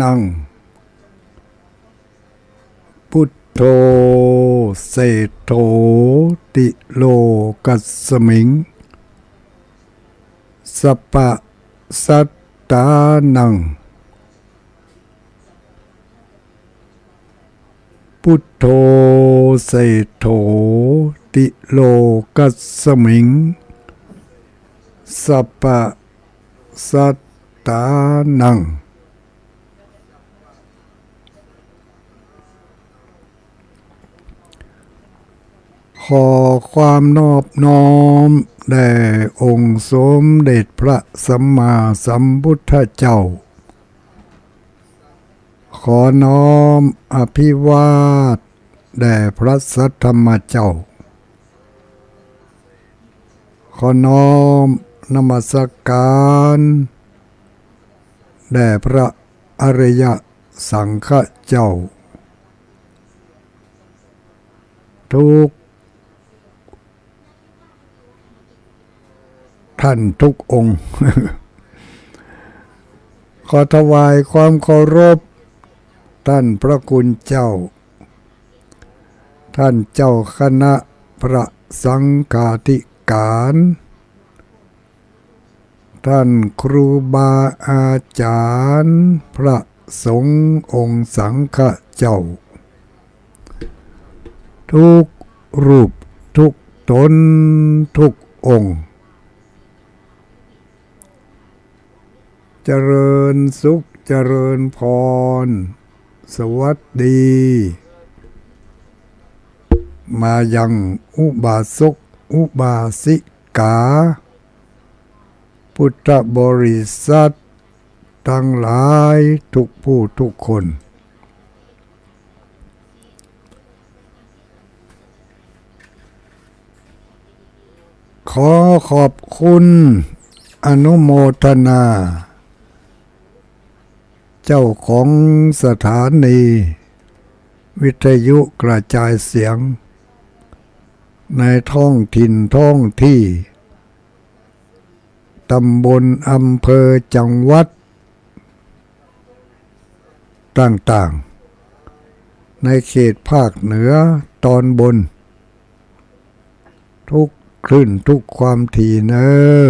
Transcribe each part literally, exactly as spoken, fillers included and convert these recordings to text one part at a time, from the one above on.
นัง พุทโธ เศรษโฐ ติโลกัสสมิง สัปปะสัตตานัง พุทโธ เศรษโฐ ติโลกัสสมิง สัปปะสัตตานัง ขอความนอบน้อมแด่องค์สมเด็จพระสัมมาสัมพุทธเจ้า ขอน้อมอภิวาทแด่พระสัทธรรมเจ้า ขอน้อมนมัสการแด่พระอริยสังฆเจ้า ทุกท่านทุกองค์ ขอถวายความเคารพท่านพระคุณเจ้า ท่านเจ้าคณะพระสังฆาธิการ ท่านครูบาอาจารย์พระสงฆ์องค์สังฆเจ้า ทุกรูปทุกตนทุกองค์ เจริญสุขเจริญพร สวัสดี มายังอุบาสกอุบาสิกา พุทธบริษัทตังหลายทุกผู้ทุกคน ขอขอบคุณอนุโมทนา เจ้าของสถานีวิทยุกระจายเสียง ในท้องถิ่นท้องที่ ตำบล อำเภอ จังหวัดต่างๆ ในเขตภาคเหนือตอนบน ทุกคลื่นทุกความถี่เนอ้อ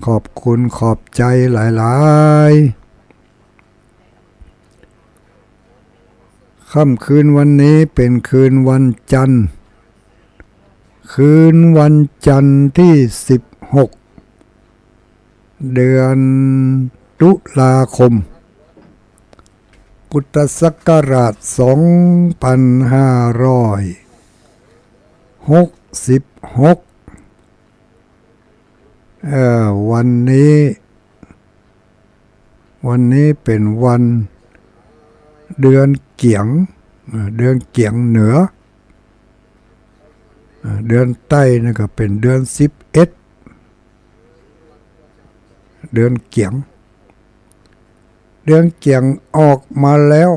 ขอบคุณขอบใจหลายๆ ค่ำคืนวันนี้เป๋นคืนวันจันทร์ คืนวันจันทร์ตี้สิบหก เดือนตุลาคม พุทธศักราชสองปันห้าร้อยหกสิบหก เอ่อ วันนี้ วันนี้เป๋นวันเดือนเกี๋ยง เอ่อ เดือนเกี๋ยงเหนือ เอ่อ เดือนใต้นี่ก็เป๋นเดือนสิบเอ็ด เดือนเกี๋ยง เดือนเกี๋ยงออกมาแล้ว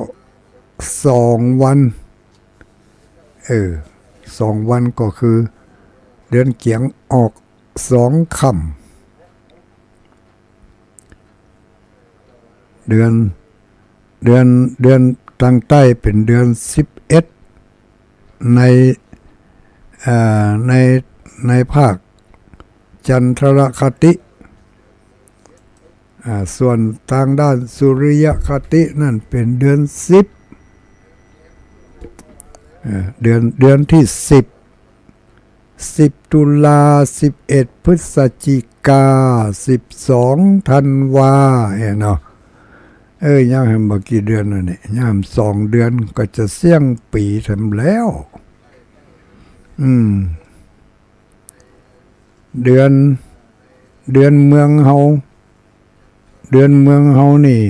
สองวัน เออ สองวันก็คือ เดือนเกี๋ยงออกสองค่ำ เดือน เดือน เดือนตางใต้เป๋นเดือนสิบเอ็ด ใน เอ่อ ใน ในภาคจันทรคติ อ่า ส่วนตางด้านสุริยคตินั่นเป๋นเดือนสิบ เอ่อ เดือน เดือนตี้สิบ สิบตุลา สิบเอ็ดพฤศจิกา สิบสองธันวา เอ้ยเนาะ เออ ยังแหมบ่กี่เดือนแล้วเนี่ย ยังแหมสองเดือนก็จะเสี้ยงปี๋แถมแล้ว อืม เดือน เดือนเมืองเฮา เดือนเมืองเฮานี่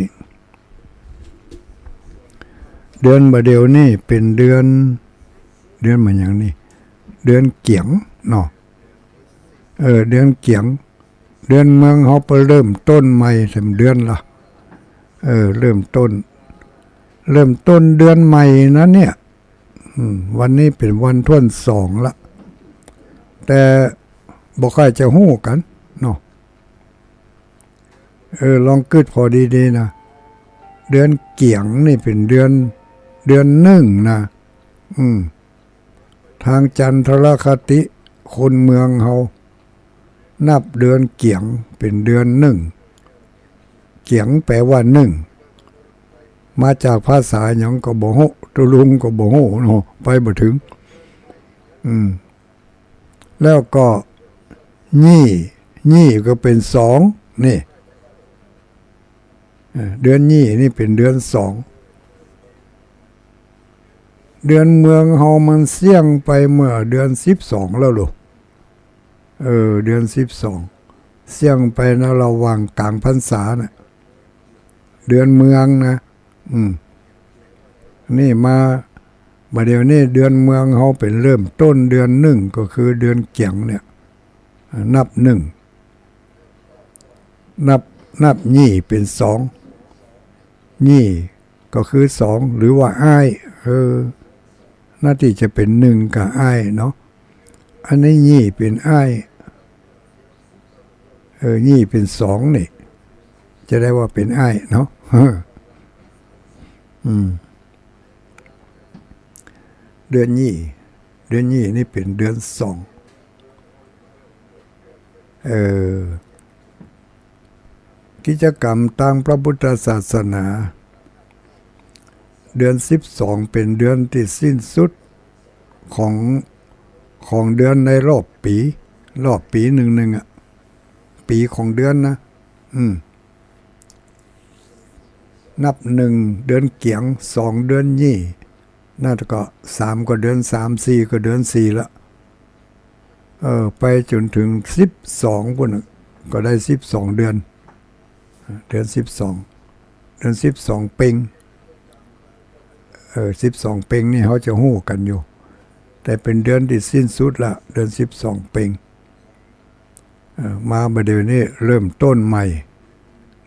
เดือนบ่าเดี่ยวนี่เป๋นเดือน เดือนบ่าหยังนี่ เดือนเกี๋ยงเนาะ เออ เดือนเกี๋ยง เดือนเมืองเฮาไปเริ่มต้นใหม่แถมเดือนละ เออ เริ่มต้น เริ่มต้นเดือนใหม่นะเนี่ย อืม วันนี้เป๋นวันถ้วนสองละ แต่บ่ค่อยจะฮู้กั๋นเนาะ เออ ลองกึ๊ดผ่อดีๆ นะ เดือนเกี๋ยงนี่เป๋นเดือน เดือนนึ่งนะ อืม ตางจันทรคติคนเมืองเฮา นับเดือนเกี๋ยงเป๋นเดือนนึ่ง เกี๋ยงแปลว่านึ่ง มาจากภาษาหยังก็บ่ฮู้ ตุ๊ลุงก็บ่ฮู้เนาะ ไปบ่เถิง อืม แล้วก็ ยี่ ยี่ก็เป๋นสอง นี่ เออ เดือนยี่นี่เป๋นเดือนสอง เดือนเมืองเฮามันเสี้ยงไปเมื่อเดือนสิบสองแล้วลูก เออ เดือนสิบสอง เสี้ยงไปนะ ระหว่างก๋างพรรษาน่ะ เดือนเมืองนะ อืม นี่มา บ่าเดี่ยวนี้เดือนเมืองเฮาเป๋นเริ่มต้นเดือนนึ่ง ก็คือเดือนเกี๋ยงเนี่ย นับนึ่ง นับ นับยี่เป๋นสอง ยี่ก็คือสอง หรือว่าอ้าย เออ หน้าตี้จะเป๋นนึ่งกับอ้ายเนาะ อันนี้ยี่เป๋นอ้าย เออ ยี่เป๋นสองนี่ จะได้ว่าเป๋นอ้ายเนาะ อืม เดือนยี่ เดือนยี่นี่เป๋นเดือนสอง เออ กิจกรรมตางพระพุทธศาสนา เดือนสิบสองเป๋นเดือนตี้สิ้นสุดของ ของเดือนในรอบปี๋ รอบปี๋นึ่งๆ อะ ปี๋ของเดือนนะ อืม นับนึ่งเดือนเกี๋ยง สองเดือนยี่ นั่นก็สามก็เดือนสาม สี่ก็เดือนสี่ละ เออ ไปจ๋นเถิงสิบสองปู้นน่ะ ก็ได้สิบสองเดือน เดือนสิบสอง เดือนสิบสองเป็ง เออ สิบสองเป็งนี่เฮาจะฮู้กั๋นอยู่ แต่เป๋นเดือนตี้สิ้นสุดละ เดือนสิบสองเป็ง เอ่อ มาบ่าเดี่ยวนี้เริ่มต้นใหม่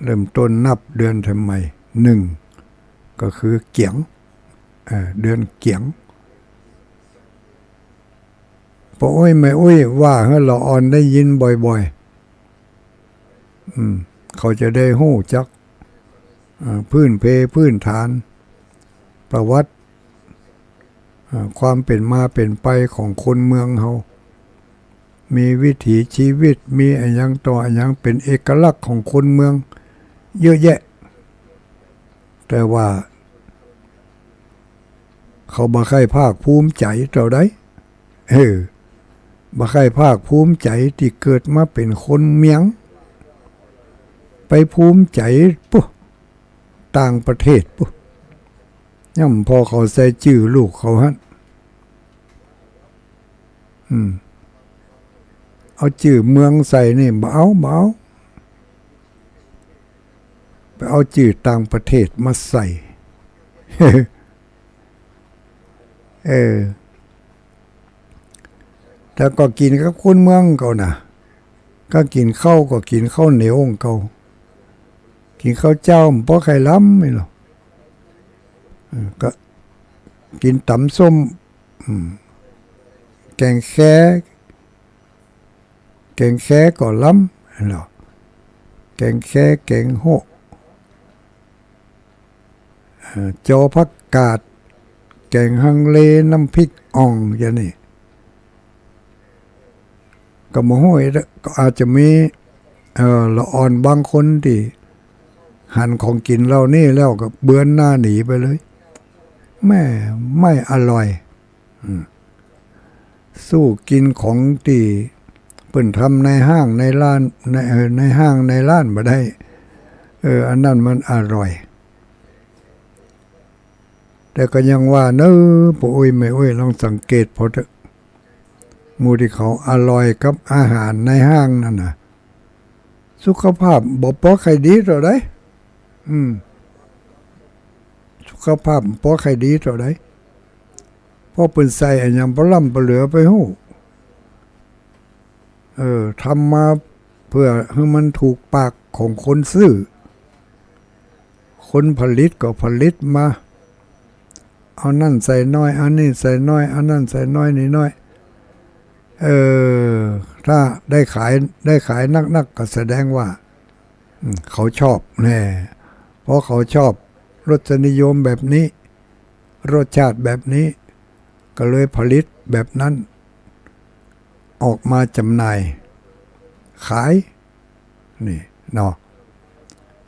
เริ่มต้นนับเดือนแถมใหม่ นึ่ง ก็คือเกี๋ยง เอ่อ เดือนเกี๋ยง ป้ออุ๊ยแม่อุ๊ยว่าหื้อละอ่อนได้ยินบ่อยๆ อืม เขาจะได้ฮู้จัก เอ่อ พื้นเพพื้นฐาน ประวัติ เอ่อ ความเป๋นมาเป๋นไปของคนเมืองเฮา มีวิถีชีวิต มีอะหยังต่ออะหยังเป๋นเอกลักษณ์ของคนเมืองเยอะแยะ แต่ว่า เขาบ่ใค่ภาคภูมิใจ๋เต้าใด เออ บ่ใค่ภาคภูมิใจ๋ตี้เกิดมาเป๋นคนเมียง ไปภูมิใจ๋ปุ๊ ต่างประเทศปุ๊ ย่ำพอเขาใส่จื้อลูกเขาหั้น อืม เอาจื้อเมืองใส่นี่ บ่เอา บ่เอา ไปเอาจื้อต่างประเทศมาใส่ เออ แต่ก็กิ๋นกับคนเมืองเก่าน่ะ ก็กิ๋นข้าวก็กิ๋นข้าวเหนียวของเก่า กิ๋นข้าวเจ้าบ่ใค่ล้ำนี่หรอก เออ ก็กิ๋นต๋ำส้ม อืม แก๋งแค แก๋งแคก็ล้ำเนาะ แก๋งแค แก๋งโฮะ เอ่อ จอผักกาด แก๋งฮังเล น้ำพริกอ่อง อย่างนี้ ก็บ่ฮู้ ก็อาจจะมี เอ่อ ละอ่อนบางคนตี้หันของกิ๋นเหล่านี้แล้วก็เบือนหน้าหนีไปเลย แม่ ไม่อร่อย อืม สู้กิ๋นของตี้เปิ้นทำในห้างในร้าน ใน เอ่อ ในห้างในร้านบ่ได้ เออ อันนั้นมันอร่อย แต่ก็ยังว่าเน้อ ป้ออุ๊ยแม่อุ๊ย ลองสังเกตผ่อเต๊อะ หมู่ตี้เขาอร่อยกับอาหารในห้างนั่นน่ะ สุขภาพบ่ปอใค่ดีเต้าใด อืม สุขภาพบ่ปอใค่ดีเต้าใด เพราะเปิ้นใส่อะหยังปะล้ำปะเหลือไปฮู้ เออ ทำมาเพื่อหื้อมันถูกปากของคนซื้อ คนผลิตก็ผลิตมา เอานั่นใส่น้อย เอานี่ใส่น้อย เอานั่นใส่น้อย นี่น้อย เออ ถ้าได้ขาย ได้ขายนักๆ ก็แสดงว่า อืม เขาชอบแน่ เพราะเขาชอบรสนิยมแบบนี้ รสชาติแบบนี้ ก็เลยผลิตแบบนั้น ออกมาจำหน่าย ขาย นี่เนาะ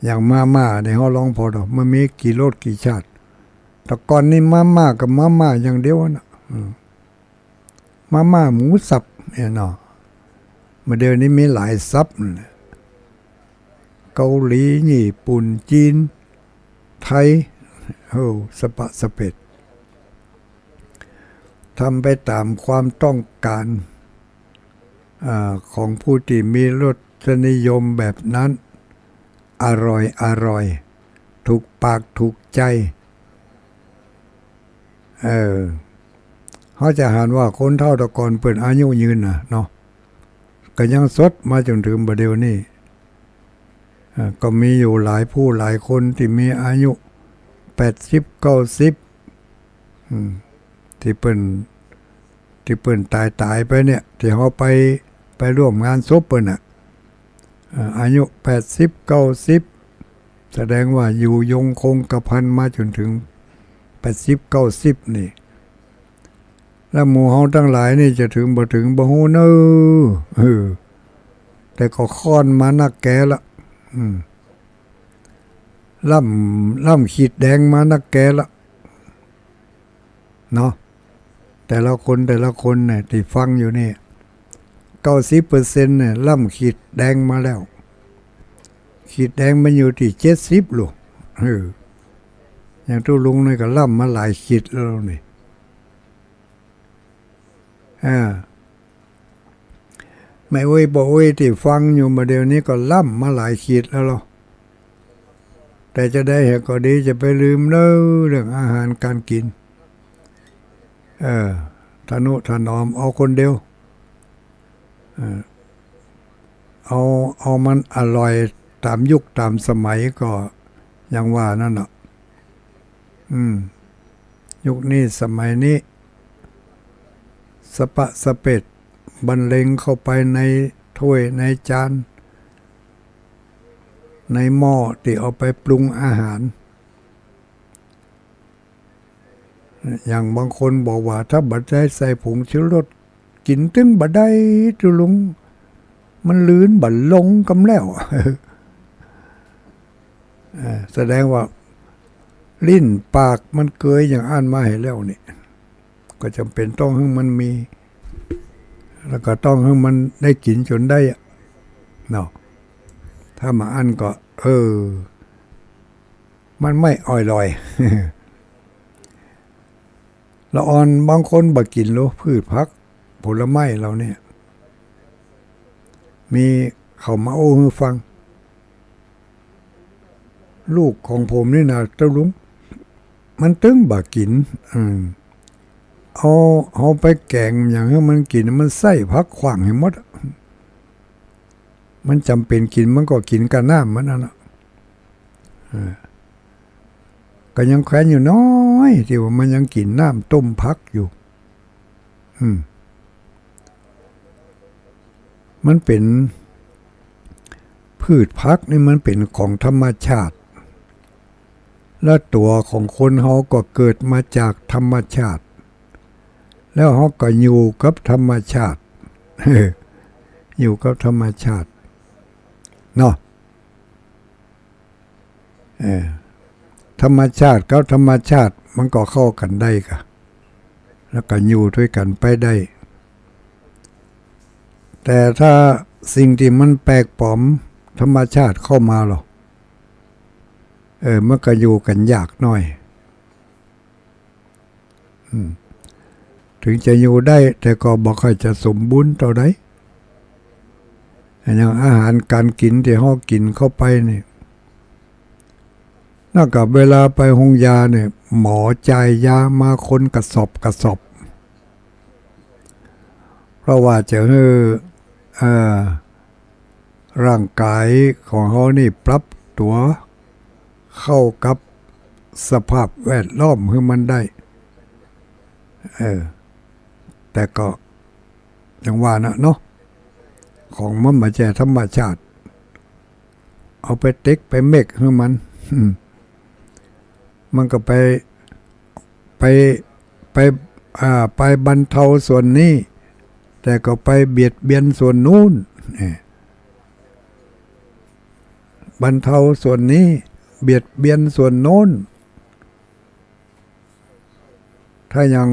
อย่างมาม่าเนี่ย เฮาลองผ่อดู มันมีกี่รสกี่ชาติ แต่ก่อนนี่มาม่ากับมาม่าอย่างเดียวนะ อืม มาม่าหมูสับเนี่ยเนาะ บ่าเดี่ยวนี้มีหลายสับนั่นแหละ เกาหลี ญี่ปุ่น จีน ไทย โอ้ สะปะสะเปะ ทำไปต๋ามความต้องก๋าน อ่า ของผู้ตี้มีรสนิยมแบบนั้น อร่อย อร่อย ถูกปากถูกใจ๋ เออ เฮาจะหันว่าคนเฒ่าแต่ก่อนเปิ้นอายุยืนน่ะเนาะ ก็ยังสดมาจ๋นเถิงบ่าเดี่ยวนี้ อ่า ก็มีอยู่หลายผู้หลายคนตี้มีอายุแปดสิบ เก้าสิบ อืม ตี้เปิ้น ตี้เปิ้นต๋ายต๋ายไปเนี่ย ตี้เฮาไป ไปร่วมงานศพเปิ้นน่ะ อ่า อายุแปดสิบ เก้าสิบ แสดงว่าอยู่ยงคงกระพันมาจ๋นเถิงแปดสิบ เก้าสิบ นี่ แล้วหมู่เฮาตังหลายนี่จะเถิงบ่เถิงบ่ฮู้เน่อ เออ แต่ก็ค่อนมานักแก่ละ อืม ล่ำ ล่ำขีดแดงมานักแก่ละ เนาะ แต่ละคน แต่ละคนเนี่ย ตี้ฟังอยู่นี่ เก้าสิบเปอร์เซ็นต์ เนี่ย ล่ำขีดแดงมาแล้ว ขีดแดงมันอยู่ตี้เจ็ดสิบลูก เออ อย่างตุ๊ลุงนี่ก็ล่ำมาหลายขีดแล้วนี่ อ่า แม่อุ๊ย ป้ออุ๊ย ตี้ฟังอยู่บ่าเดี่ยวนี้ก็ล่ำมาหลายขีดแล้วเนาะ แต่จะใดแหกก็ดี จะไปลืมเน่อเรื่องอาหารก๋านกิ๋น เออ ทะนุถนอมเอาคนเดียว เออ เอา เอามันอร่อยต๋ามยุคต๋ามสมัยก็ยังว่านั่นน่ะ อืม ยุคนี้สมัยนี้ สะปะสะเปะ บรรเลงเข้าไปในถ้วยในจาน ในหม้อตี้เอาไปปรุงอาหาร อย่างบางคนบอกว่า ถ้าบ่ได้ใส่ผงชูรส กิ๋นตึงบ่ได้ตุ๊ลุง มันลืนบ่ลงกำแล้ว เอ่อ แสดงว่าลิ้นปากมันเกยอย่างอั้นมาหื้อแล้วนี่ ก็จ๋ำเป๋นต้องหื้อมันมี แล้วก็ต้องหื้อมันได้กิ๋นจ๋นได้อะ เนาะ ถ้าบ่อั้นก็ เออ มันไม่อ่อยลอย ละอ่อนบางคนบ่กิ๋นโล พืชผักผลไม้เฮาเนี่ย มีเขามาอู้หื้อฟัง ลูกของผมนี่นะ ตุ๊ลุง มันตึงบ่กิ๋น อืม เอา เอาไปแก๋งอย่างหื้อมันกิ๋น มันใส้ผักขว้างหื้อหมดอะ มันจ๋ำเป๋นกิ๋น มันก็กิ๋นกับน้ำมันนั่นน่ะ เออ ก็ยังแควนอยู่น้อย ตี้ว่ามันยังกิ๋นน้ำต้มผักอยู่ อืม มันเป๋น พืชผักนี่มันเป๋นของธรรมชาติ และตั๋วของคนเฮาก็เกิดมาจากธรรมชาติ แล้วเฮาก็อยู่กับธรรมชาติ อยู่กับธรรมชาติ เนาะ เออ ธรรมชาติกับธรรมชาติมันก็เข้ากั๋นได้ก่ะ แล้วก็อยู่ตวยกั๋นไปได้ แต่ถ้าสิ่งตี้มันแปลกป๋อมธรรมชาติเข้ามาล่ะ เออ มันก็อยู่กั๋นยากหน้อย อืม เถิงจะอยู่ได้ แต่ก็บ่ค่อยจะสมบูรณ์เต้าใด อย่างอาหารก๋านกิ๋นตี้เฮากิ๋นเข้าไปนี่ นั่นก็เวลาไปโฮงยาเนี่ย หมอจ่ายยามาคนกระสอบกระสอบ เพราะว่าจะหื้อ เอ่อ ร่างก๋ายของเฮานี่ปรับตั๋วเข้ากับสภาพแวดล้อมหื้อมันได้ เออ แต่ก็อย่างว่าน่ะเนาะ ของมันบ่ใจ้ธรรมชาติ เอาไปเต็กไปเม็กหื้อมัน มันก็ไป ไป ไป อ่า ไปบรรเทาส่วนนี้ แต่ก็ไปเบียดเบียนส่วนนู้น เนี่ย บรรเทาส่วนนี้ เบียดเบียนส่วนโน้น ถ้าอย่าง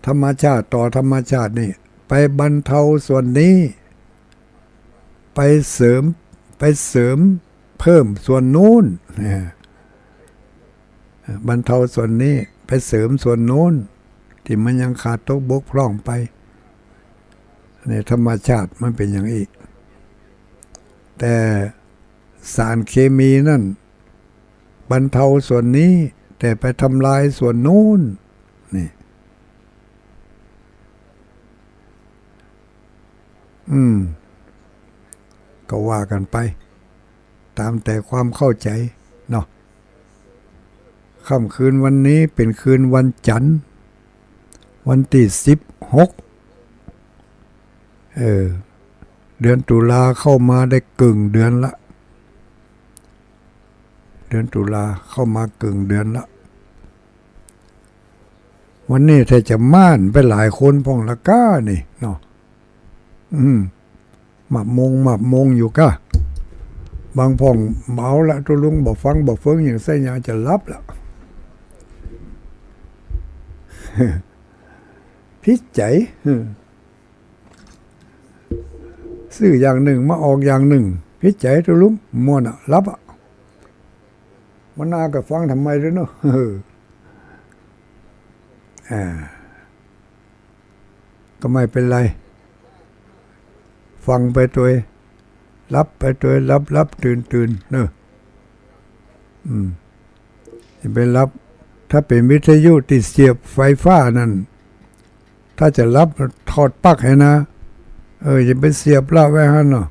ธรรมชาติต่อธรรมชาตินี่ ไปบรรเทาส่วนนี้ ไปเสริม ไปเสริมเพิ่มส่วนนู้น เนี่ย บรรเทาส่วนนี้ ไปเสริมส่วนนู้น ตี้มันยังขาดตกบกพร่องไป เนี่ย ธรรมชาติมันเป๋นอย่างอี้ แต่สารเคมีนั่น บรรเทาส่วนนี้ แต่ไปทำลายส่วนนู้น นี่ อืม ก็ว่ากั๋นไป ต๋ามแต่ความเข้าใจ๋เนาะ ค่ำคืนวันนี้เป๋นคืนวันจั๋นทร์ วันตี้สิบหก เออ เดือนตุลาเข้ามาได้เกิ่งเดือนละ เดือนตุลาเข้ามาเกิ่งเดือนละ วันนี้ถ้าจะม่านไปหลายคนพ่องละก้านี่เนาะ อืม หมาบมง หมาบมงอยู่ก้า บางพ่องเมาละ ตุ๊ลุงบ่ฟังบ่เฟิงอย่างไส้ยาจะหลับละ ผิดใจ๋ ซื้ออย่างนึ่งมาออกอย่างนึ่ง ผิดใจ๋ตุ๊ลุง ม่วนอะ หลับอะ มันน่าก็ฟังทำไมด้วยเนาะ เออ อ่า ก็ไม่เป็นไร ฟังไปตวย หลับไปตวย หลับหลับตื่นตื่นเนาะ อืม จะไปหลับ ถ้าเป๋นวิทยุตี้เสียบไฟฟ้านั่น ถ้าจะหลับถอดปลั๊กให้นะ เออ อย่าไปเสียบละไว้หั้นเนาะ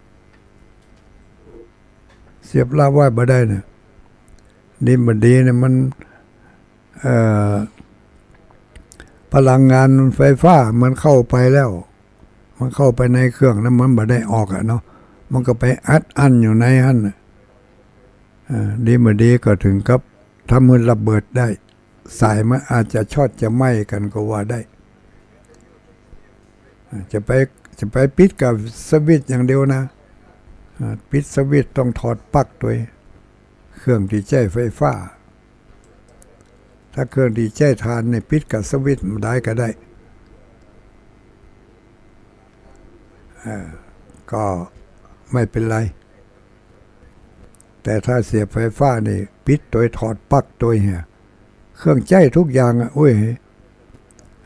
เสียบละไว้บ่ได้เนี่ย ดีบ่ดีเนี่ยมัน เอ่อ พลังงานไฟฟ้ามันเข้าไปแล้ว มันเข้าไปในเครื่องแล้วมันบ่ได้ออกอะเนาะ มันก็ไปอัดอั้นอยู่ในหั้นน่ะ เอ่อ ดีบ่ดีก็ถึงกับทำหื้อระเบิดได้ สายมันอาจจะช็อตจะไหม้กั๋นก็ว่าได้ อ่า จะไป จะไปปิดกับสวิตช์อย่างเดียวนะ อ่า ปิดสวิตช์ต้องถอดปลั๊กตวย เครื่องตี้ใจ๊ไฟฟ้า ถ้าเครื่องตี้ใจ๊ถ่านนี่ปิดกับสวิตช์บ่ได้ก็ได้ อ่า ก็ไม่เป็นไร แต่ถ้าเสียบไฟฟ้านี่ปิดตวยถอดปลั๊กตวยเหีย เครื่องใจ๊ทุกอย่างอะ โอ้ย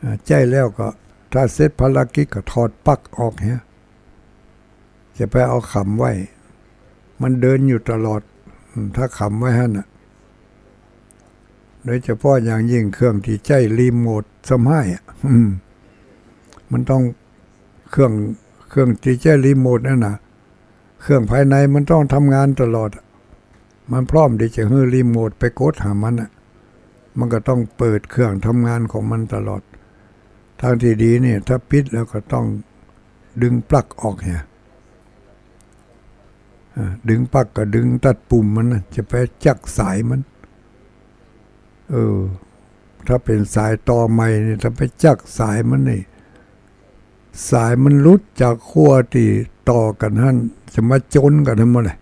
อ่า ใจ๊แล้วก็ถ้าเสร็จภารกิจก็ถอดปลั๊กออกเหีย จะไปเอาขำไว้ มันเดินอยู่ตลอด อืม ถ้าขำไว้หั้นน่ะ โดยเฉพาะอย่างยิ่งเครื่องตี้ใจ๊รีโมทซ้ำฮ้ายอะ อืม มันต้อง เครื่อง เครื่องตี้ใจ๊รีโมทนั่นน่ะ เครื่องภายในมันต้องทำงานตลอดอะ มันพร้อมตี้จะหื้อรีโมทไปกดหามันน่ะ มันก็ต้องเปิดเครื่องทำงานของมันตลอด ทางตี้ดีเนี่ย ถ้าปิดแล้วก็ต้องดึงปลั๊กออกเหีย อ่า ดึงปลั๊กก็ดึงตัดปุ่มมันน่ะ จะไปจั๊กสายมัน เออ ถ้าเป๋นสายต่อใหม่นี่ ถ้าไปจั๊กสายมันนี่ สายมันหลุดจากขั้วตี้ต่อกั๋นหั้น จะมาจนกั๋นทั้งหมดเลย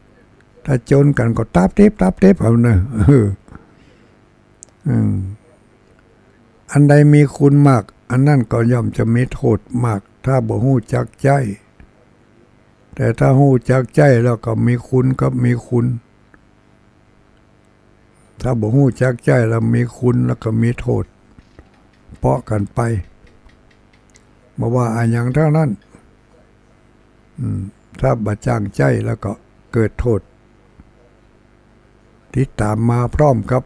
ถ้าจนกั๋นก็ตาบเต็บ ตาบเต็บเอาเนาะ เออ อืม อันใดมีคุณมาก อันนั้นก็ย่อมจะมีโทษมาก ถ้าบ่ฮู้จักใจ๊ แต่ถ้าฮู้จักใจ๊แล้วก็มีคุณกับมีคุณ ถ้าบ่ฮู้จักใจ๊แล้วมีคุณแล้วก็มีโทษ เปาะกั๋นไป บ่ว่าอะหยังทั้งนั้น อืม ถ้าบ่จ้างใจ๊แล้วก็เกิดโทษ ติดต๋ามมาพร้อมกับ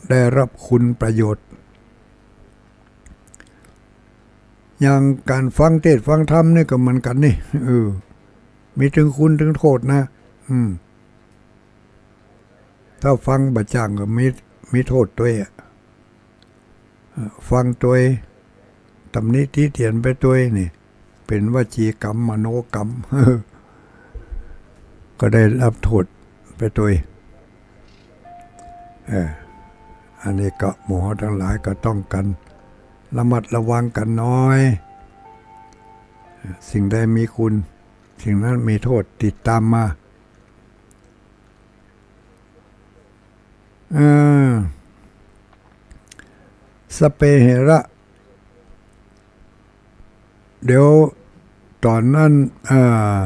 ได้รับคุณประโยชน์ อย่างก๋านฟังเทศน์ฟังธรรมนี่ก็เหมือนกั๋นนี่ เออ มีตึงคุณตึงโทษนะ อืม ถ้าฟังบ่จ้างก็มี มีโทษตวยอะ เอ่อ ฟังตวย ตำหนิติเตียนไปตวยนี่ เป๋นวจีกรรม มโนกรรม ก็ได้ฮับโต้ษไปตวย เออ อันนี้ก็หมู่เฮาตังหลายก็ต้องกั๋นระมัดระวังกั๋นหน่อย สิ่งใดมีคุณ สิ่งนั้นมีโต้ษติดต๋ามมา เออ สเปเหระ เดี๋ยวต๋อนนั้น เอ่อ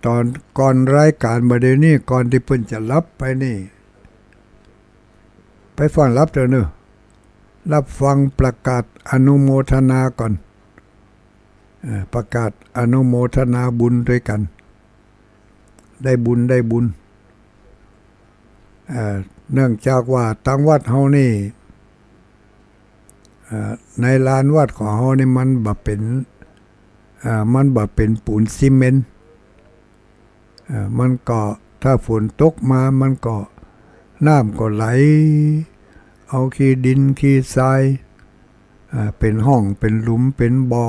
ต๋อนก่อนรายก๋านบ่าเดี่ยวนี้ ก่อนตี้เปิ้นจะหลับไปนี่ ไปฟังหลับเต๊อะเนาะ หลับฟังประกาศอนุโมทนาก่อน เอ่อ ประกาศอนุโมทนาบุญตวยกั๋น ได้บุญ ได้บุญ เอ่อ เนื่องจากว่าตังวัดเฮานี่ เอ่อ ในลานวัดของเฮานี่มันบ่เป๋น เอ่อ มันบ่เป๋นปูนซีเมนต์ เอ่อ มันก็ ถ้าฝนตกมา มันก็ น้ำก็ไหล เอาขี้ดินขี้ทราย เอ่อ เป๋นฮ่อง เป๋นหลุม เป๋นบ่อ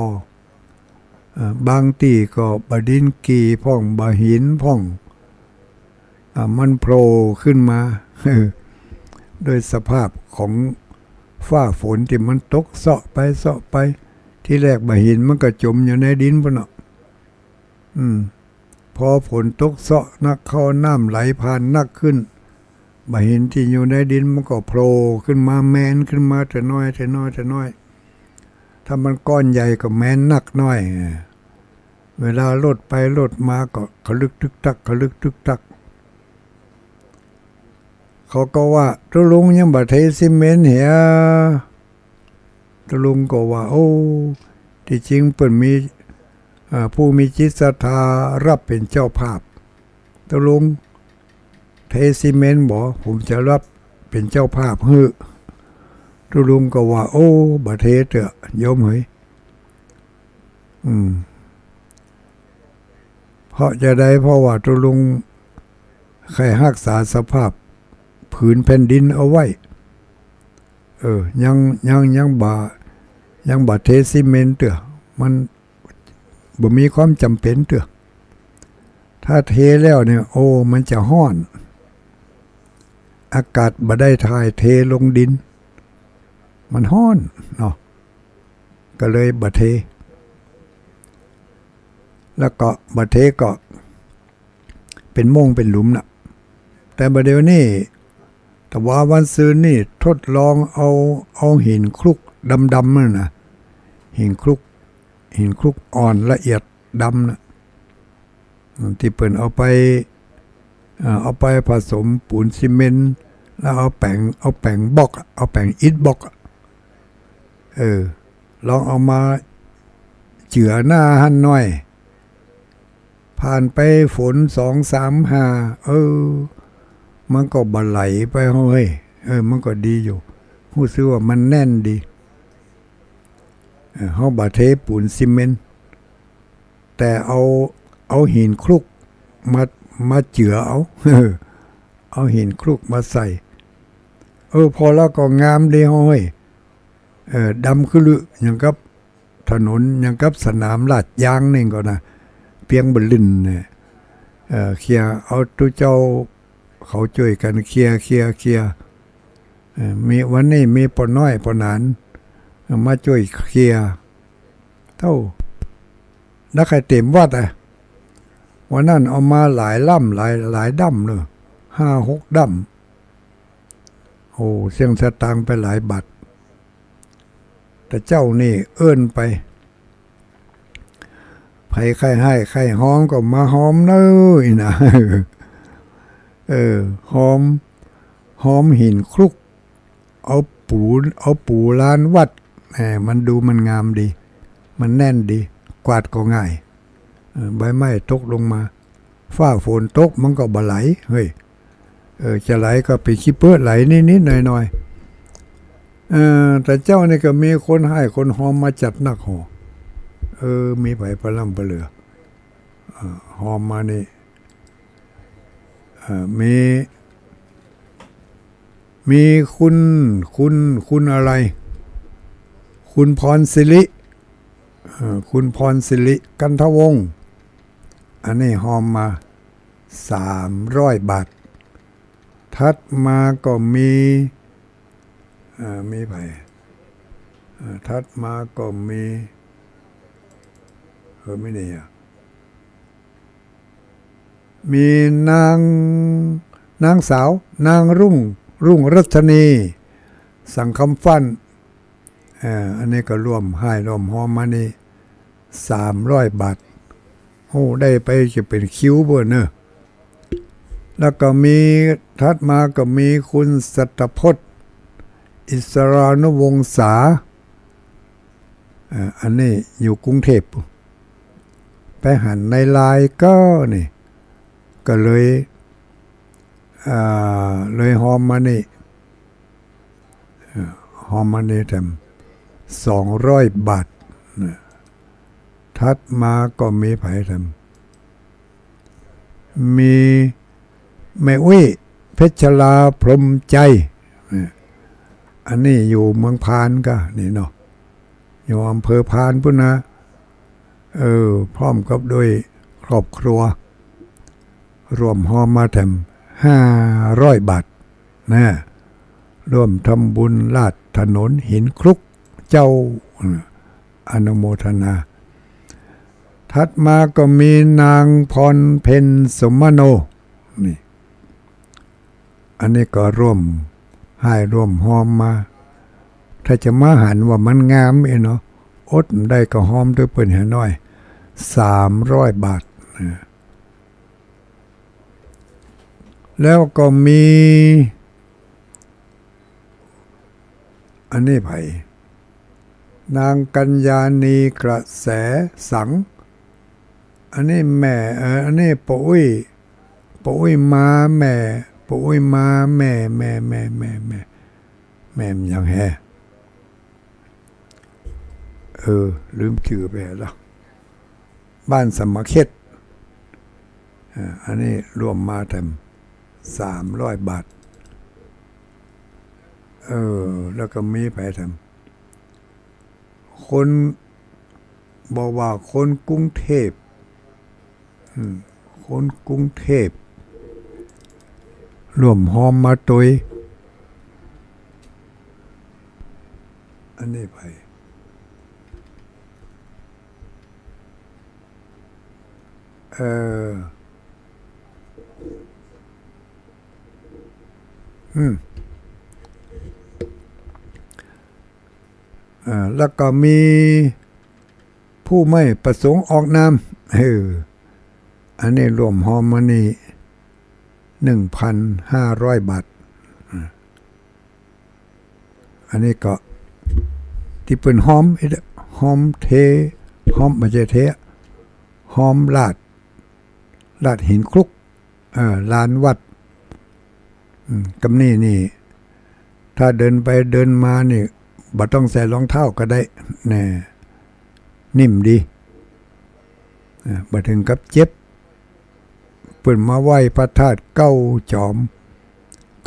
เอ่อ บางตี้ก็บ่าดินกี่พ่อง บ่าหินพ่อง อ่า มันโผล่ขึ้นมา ด้วยสภาพของฟ้าฝนตี้มันตกเซาะไปเซาะไป ทีแรกบ่าหินมันก็จ๋มอยู่ในดินปู้นเนาะ อืม พอฝนตกเซาะนักเข้า น้ำไหลผ่านนักขึ้น บ่าหินตี้อยู่ในดินมันก็โผล่ขึ้นมา แมนขึ้นมาเตื้อน้อย เตื้อน้อย เตื้อน้อย ถ้ามันก้อนใหญ่ก็แมนนักน้อย เวลารถไปรถมาก็ขะลึกตึกตัก ขะลึกตึกตัก เขาก็ว่า "ตุ๊ลุงยังบ่าเทซีเมนต์เหีย" ตุ๊ลุงก็ว่า "โอ้ ตี้จริงเปิ้นมี เอ่อ ผู้มีจิตศรัทธาฮับเป๋นเจ้าภาพ ตุ๊ลุงเทซีเมนต์บ่ ผมจะฮับเป๋นเจ้าภาพหื้อ" ตุ๊ลุงก็ว่า "โอ้ บ่าเทเตื้อ โยมเหย อืม เพราะจาใด เพราะว่าตุ๊ลุงใค่ฮักษาสภาพผืนแผ่นดินเอาไว้ เออ ยัง ยัง ยังบ่า ยังบ่าเทซีเมนต์เตื้อ มันบ่มีความจ๋ำเป๋นเตื้อ ถ้าเทแล้วเนี่ย โอ้ มันจะฮ้อน อากาศบ่ได้ถ่ายเทลงดิน มันฮ้อนเนาะ ก็เลยบ่าเท แล้วก็บ่าเทก็เป๋นโม่งเป๋นหลุมน่ะ แต่บ่าเดี่ยวนี้ ตะวาวันซืนนี่ทดลองเอา เอาหินคลุกดำๆ นั่นน่ะ หินคลุก หินคลุกอ่อนละเอียดดำน่ะ ตี้เปิ้นเอาไป เอ่อ เอาไปผสมปูนซีเมนต์ แล้วเอาแป๋ง เอาแป๋งบล็อกอะ เอาแป๋งอิฐบล็อกอะ เออ ลองเอามาเจือหน้าหั้นหน้อย ผ่านไปฝนสองสามหา เออ มันก็บ่ไหลไปเฮ้ย เออ มันก็ดีอยู่ ฮู้สึกว่ามันแน่นดี เออ เฮาบ่าเทปูนซีเมนต์ แต่เอา เอาหินคลุกมา มาเจือเอา เอาหินคลุกมาใส่ เออ ผ่อแล้วก็งามดีเฮ้ย เออ ดำขรึ อย่างกับถนน อย่างกับสนามลาดยางนี่ก่อนะ เปียงบ่ลื่นเนี่ย เออ เคลียร์ เอาตุ๊เจ้า เขาจ้วยกั๋นเคลียร์ เคลียร์ เคลียร์ เออ มี วันนี้มีป้อน้อยป้อหนาน เออ มาจ้วยเคลียร์ เต้า นักใค่เต๋มวัดอะ วันนั้นเอามาหลายล่ำ หลาย หลายด้ำเลย ห้าหกด้ำ โอ้ เสี้ยงสตางค์ไปหลายบาท ตะเจ้านี่เอิ้นไป ใผใค่ไห้ใค่ฮอมก็มาฮอมเน่อ อีน่ะ เออ ฮอม ฮอมหินคลุก เอาปู เอาปูลานวัด แหม มันดูมันงามดี มันแน่นดี กวาดก็ง่าย เออ ใบไม้ตกลงมา ฟ้าฝนตกมันก็บ่ไหล เฮ้ย เออ จะไหลก็เป๋นขี้เปื้อไหลนิดๆ หน่อยๆ เออ ตะเจ้านี่ก็มีคนไห้คนฮอมมาจัดนักหอ เออ มีใผปะล่ำปะเหลือ เออ ฮอมมานี่ เอ่อ มี มีคุณ คุณ คุณอะไร คุณพรศิริ เอ่อ คุณพรศิริ กันทวงศ์ อันนี้ฮอมมา สามร้อยบาท ถัดมาก็มี เอ่อ มีใผ เอ่อ ถัดมาก็มี เออ มีนี่อะ มีนาง นางสาว นางรุ่ง รุ่งรัชนี สังคำฟั่น เอ่อ อันนี้ก็ร่วมฮ้ายร่วมฮอมมานี่ สามร้อยบาท โอ้ ได้ไปจะเป๋นคิวเบ้อเนาะ แล้วก็มี ถัดมาก็มีคุณสัตพจน์ อิสรานุวงศา เอ่อ อันนี้อยู่กรุงเทพฯ ไปหันในไลน์ก็นี่ ก็เลย อ่า เลยฮอมมานี่ เอ่อ ฮอมมานี่แถม สองร้อยบาทนะ ถัดมาก็มีใผแถม มีแม่อุ๊ย เพชรลา พรหมใจ เนี่ย อันนี้อยู่เมืองพานก็นี่เนาะ อยู่อำเภอพานปู้นนะ เออ พร้อมกับด้วยครอบครัว ร่วมฮอมมาแถม ห้าร้อยบาทนะ ร่วมทำบุญลาดถนนหินคลุกเจ้า อนุโมทนา ถัดมาก็มีนางพรเพ็ญ สมโน นี่ อันนี้ก็ร่วมฮ้ายร่วมฮอมมา ถ้าจะมาหันว่ามันงามเอ้ยเนาะ อดบ่ได้ก็ฮอมตวยเปิ้นหาหน้อย สามร้อยบาทนะ แล้วก็มี อันนี้ใผ นางกัญญาณี กระแสสัง อันนี้แม่ เอ่อ อันนี้ป้ออุ๊ย ป้ออุ๊ยมาแม่ ป้ออุ๊ยมาแม่ แม่ แม่ แม่ แม่ แม่มันหยังแฮ เออ ลืมจื้อไปแล้ว บ้านสะหมะเข็ด อ่า อันนี้ร่วมมาแถม สามร้อยบาท เออ แล้วก็มีใผแถม คน บอกว่าคนกรุงเทพฯ อืม คนกรุงเทพฯ ร่วมฮอมมาตวย อันนี้ใผ เออ อืม เอ่อ แล้วก็มีผู้ไม่ประสงค์ออกนาม เออ อันนี้ร่วมฮอมมานี่ หนึ่งพันห้าร้อยบาท อ่า อันนี้ก็ตี้เปิ้นฮอม ฮอมเท ฮอม บ่ใจ้เท ฮอมลาด ลาดหินคลุก เอ่อ ลานวัด อืม กำนี้นี่ ถ้าเดินไปเดินมานี่ บ่ต้องใส่รองเท้าก็ได้ แน่ นิ่มดี อ่า บ่เถิงกับเจ็บ เปิ้นมาไหว้พระธาตุเก้าจอม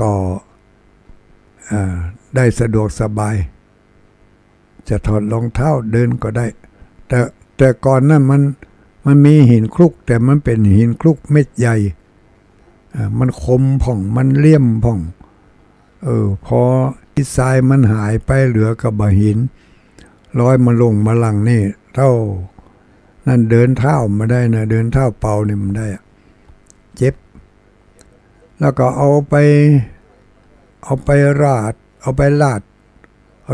ก็ อ่า ได้สะดวกสบาย จะถอดรองเท้าเดินก็ได้ แต่ แต่ก่อนนั้นมัน มันมีหินคลุก แต่มันเป๋นหินคลุกเม็ดใหญ่ อ่า มันคมพ่อง มันเหลี่ยมพ่อง เออ พอขี้ทรายมันหายไป เหลือก็บ่าหิน รอยมะลงมะลังนี่ เต้านั้นเดินเท้าบ่ได้นะ เดินเท้าเปล่านี่บ่ได้อะ เจ็บ แล้วก็เอาไป เอาไปราด เอาไปลาด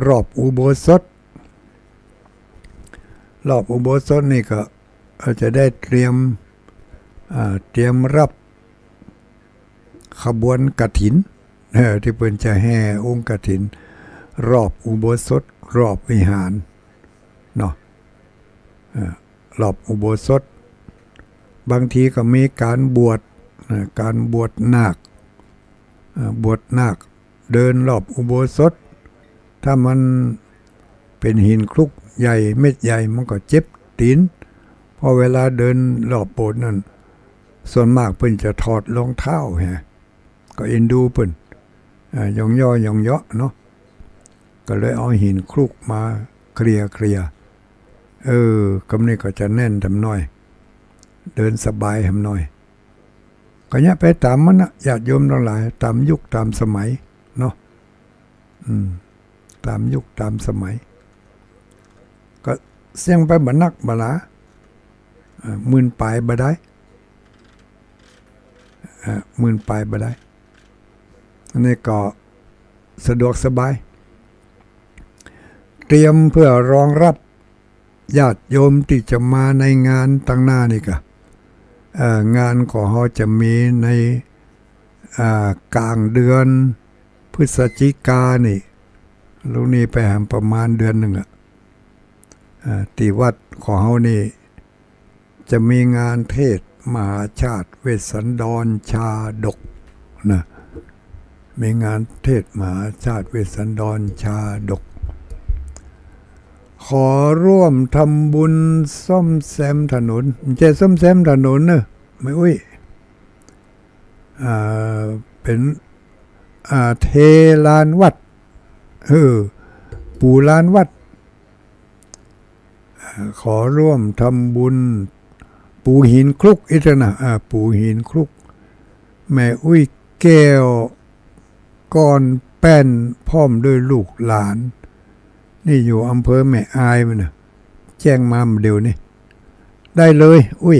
รอบอุโบสถ รอบอุโบสถนี่ก็ เอ่อ จะได้เตรียม อ่า เตรียมรับขบวนกฐิน เออ ตี้เปิ้นจะแห่องค์กฐิน รอบอุโบสถ รอบวิหาร เนาะ เออ รอบอุโบสถ บางทีก็มีก๋านบวช เออ ก๋านบวชนาค เออ บวชนาค เดินรอบอุโบสถ ถ้ามันเป๋นหินคลุกใหญ่เม็ดใหญ่ มันก็เจ็บตี๋น เพราะเวลาเดินรอบโบสถ์นั้น ส่วนมากเปิ้นจะถอดรองเท้าแฮะ ก็เอ็นดูเปิ้น อ่า หย่องย่อหย่องเยาะเนาะ ก็เลยเอาหินคลุกมาเคลียร์เคลียร์ เออ กำนี้ก็จะแน่นแถมหน้อย เดินสบายแถมหน้อย ก็เยียะไปต๋ามมันนะ ญาติโยมตังหลาย ต๋ามยุคต๋ามสมัยเนาะ อืม ต๋ามยุคต๋ามสมัย ก็เสี้ยงไปบ่นักบ่หลา อ่า หมื่นป๋ายบ่ได้ อ่า หมื่นป๋ายบ่ได้ อันนี้ก็สะดวกสบาย เตรียมเพื่อรองรับญาติโยมตี้จะมาในงานตังหน้านี่ก่ะ เอ่อ งานของเฮาจะมีใน อ่า ก๋างเดือนพฤศจิกานี่ ลุงนี่ไปหันประมาณเดือนนึ่งอะ อ่า ตี้วัดของเฮานี่ จะมีงานเทศน์มหาชาติเวสสันดรชาดกนะ มีงานเทศน์มหาชาติเวสสันดรชาดก ขอร่วมทำบุญซ่อมแซมถนน บ่ใจ้ซ่อมแซมถนนเนอะ แม่อุ๊ย อ่า เป๋น อ่า เทลานวัด เออ ปู๋ลานวัด ขอร่วมทำบุญ ปู๋หินคลุก อิตนะ อ่า ปู๋หินคลุก แม่อุ๊ยแก้ว ก้อนแป้น พร้อมด้วยลูกหลาน นี่อยู่อำเภอแม่อายมันนะ แจ้งมาเดี๋ยวนี้ ได้เลย อุ๊ย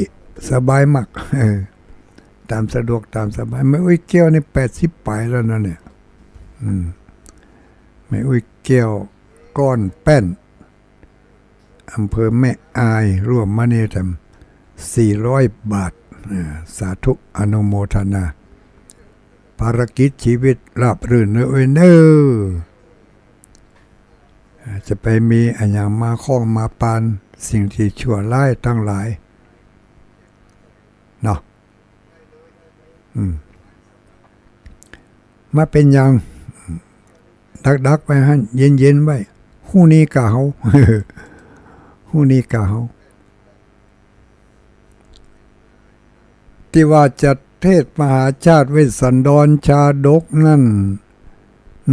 สบายมาก เออ ต๋ามสะดวก ต๋ามสบาย แม่อุ๊ยแก้วนี่แปดสิบป๋ายแล้วนะเนี่ย อืม แม่อุ๊ยแก้ว ก้อนแป้น อำเภอแม่อาย ร่วมมานี่ตั้งสี่ร้อยบาท อ่า สาธุอนุโมทนา ภารกิจชีวิตราบรื่นเนอะ เอ้ยเนอะ อ่า จะไปมีอะหยังมาข้องมาปานสิ่งที่ชั่วร้ายตังหลาย เนาะ อืม บ่เป๋นหยัง ดักๆ ไว้หั้น เย็นๆ ไว้ ฮู้ดีก่าเฮา ฮู้ดีก่าเฮา ตี้ว่าจะเทศน์มหาชาติเวสสันดรชาดกนั้น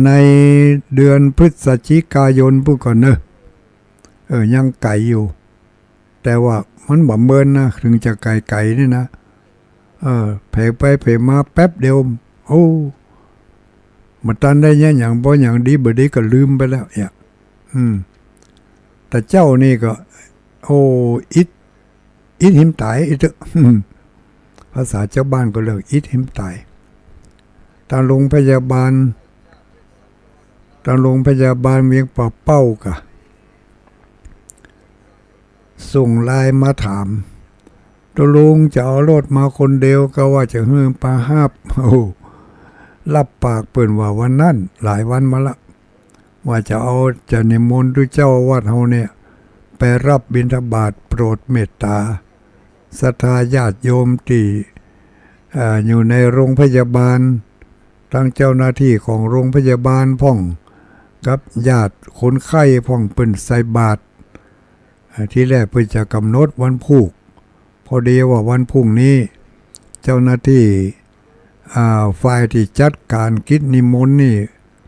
ในเดือนพฤศจิกายนปู้นก่อเนอะ เออ ยังไก๋อยู่ แต่ว่ามันบ่เมินนะ เถิงจะไก๋ๆ นี่นะ เออ เผลอไปเผลอมาแป๊บเดียว โอ้ บ่ตันได้เยียะหยัง บ่หยังดีบ่ดีก็ลืมไปแล้วเนี่ย อืม แต่เจ้านี่ก็ โอ้ อิด อิดหิมต๋าย อิดเต๊อะ ภาษาจาวบ้านก็เรียกอิดหิมต๋าย ตางโรงพยาบาล ตางโรงพยาบาลเวียงป่าเป้าก่ะ ส่งไลน์มาถาม ตุ๊ลุงจะเอารถมาคนเดียว กาว่าจะหื้อไปฮับ โอ้ ฮับปากเปิ้นว่าวันนั้น หลายวันมาละ ว่าจะเอา จะนิมนต์ตุ๊เจ้าวัดเฮาเนี่ย ไปฮับบิณฑบาตโปรดเมตต๋า ศรัทธาญาติโยมตี้ เอ่อ อยู่ในโรงพยาบาล ตังเจ้าหน้าตี้ของโรงพยาบาลพ่อง กับญาติคนไข้พ่อง เปิ้นใส่บาตร เอ่อ ตี้แรกเปิ้นจะก๋ำหนดวันพูก พอดีว่าวันพรุ่งนี้ เจ้าหน้าตี้ อ่า ฝ่ายตี้จัดก๋านกิจนิมนต์นี่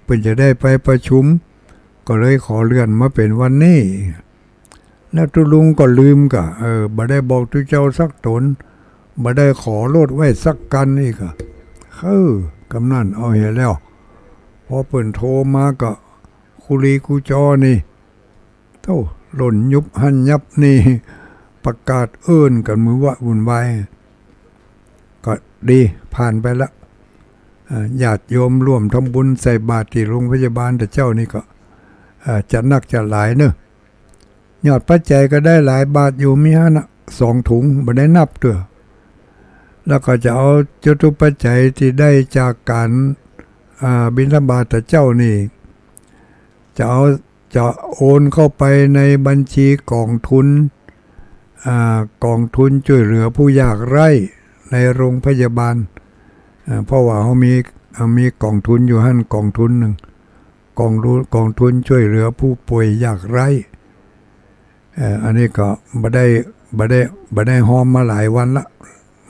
เปิ้นจะได้ไปประชุม ก็เลยขอเลื่อนมาเป๋นวันนี้ แล้วตุ๊ลุงก็ลืมก่ะ เออ บ่ได้บอกตุ๊เจ้าสักต๋น บ่ได้ขอรถไว้สักกั๋นอีกก่ะ เออ กำนั้นเอาเหียแล้ว พอเปิ้นโทรมาก็ คูลีคูจอนี่ โธ่ ล่นยุบหั้นยับนี่ ประกาศเอิ้นกั๋นมือวะวุ่นวาย ก็ดี ผ่านไปละ อ่า ญาติโยมร่วมทำบุญใส่บาตรตี้โรงพยาบาลตะเจ้านี่ก็ อ่า จะนักจะหลายเนอะ ยอดปัจจัยก็ได้หลายบาทอยู่ มีหั้นน่ะ สองถุง บ่ได้นับเตื้อ แล้วก็จะเอาจตุปัจจัยตี้ได้จากก๋าน อ่า บิณฑบาตตะเจ้านี่ จะเอา จะโอนเข้าไปในบัญชีก๋องทุน อ่า ก๋องทุนจ้วยเหลือผู้ยากไร้ในโรงพยาบาล อ่า เพราะว่าเฮามี เฮามีก๋องทุนอยู่หั้นก๋องทุนนึ่ง ก๋องทุน ก๋องทุนจ้วยเหลือผู้ป่วยยากไร้ เอ่อ อันนี้ก็บ่ได้ บ่ได้ บ่ได้ฮอมมาหลายวันละ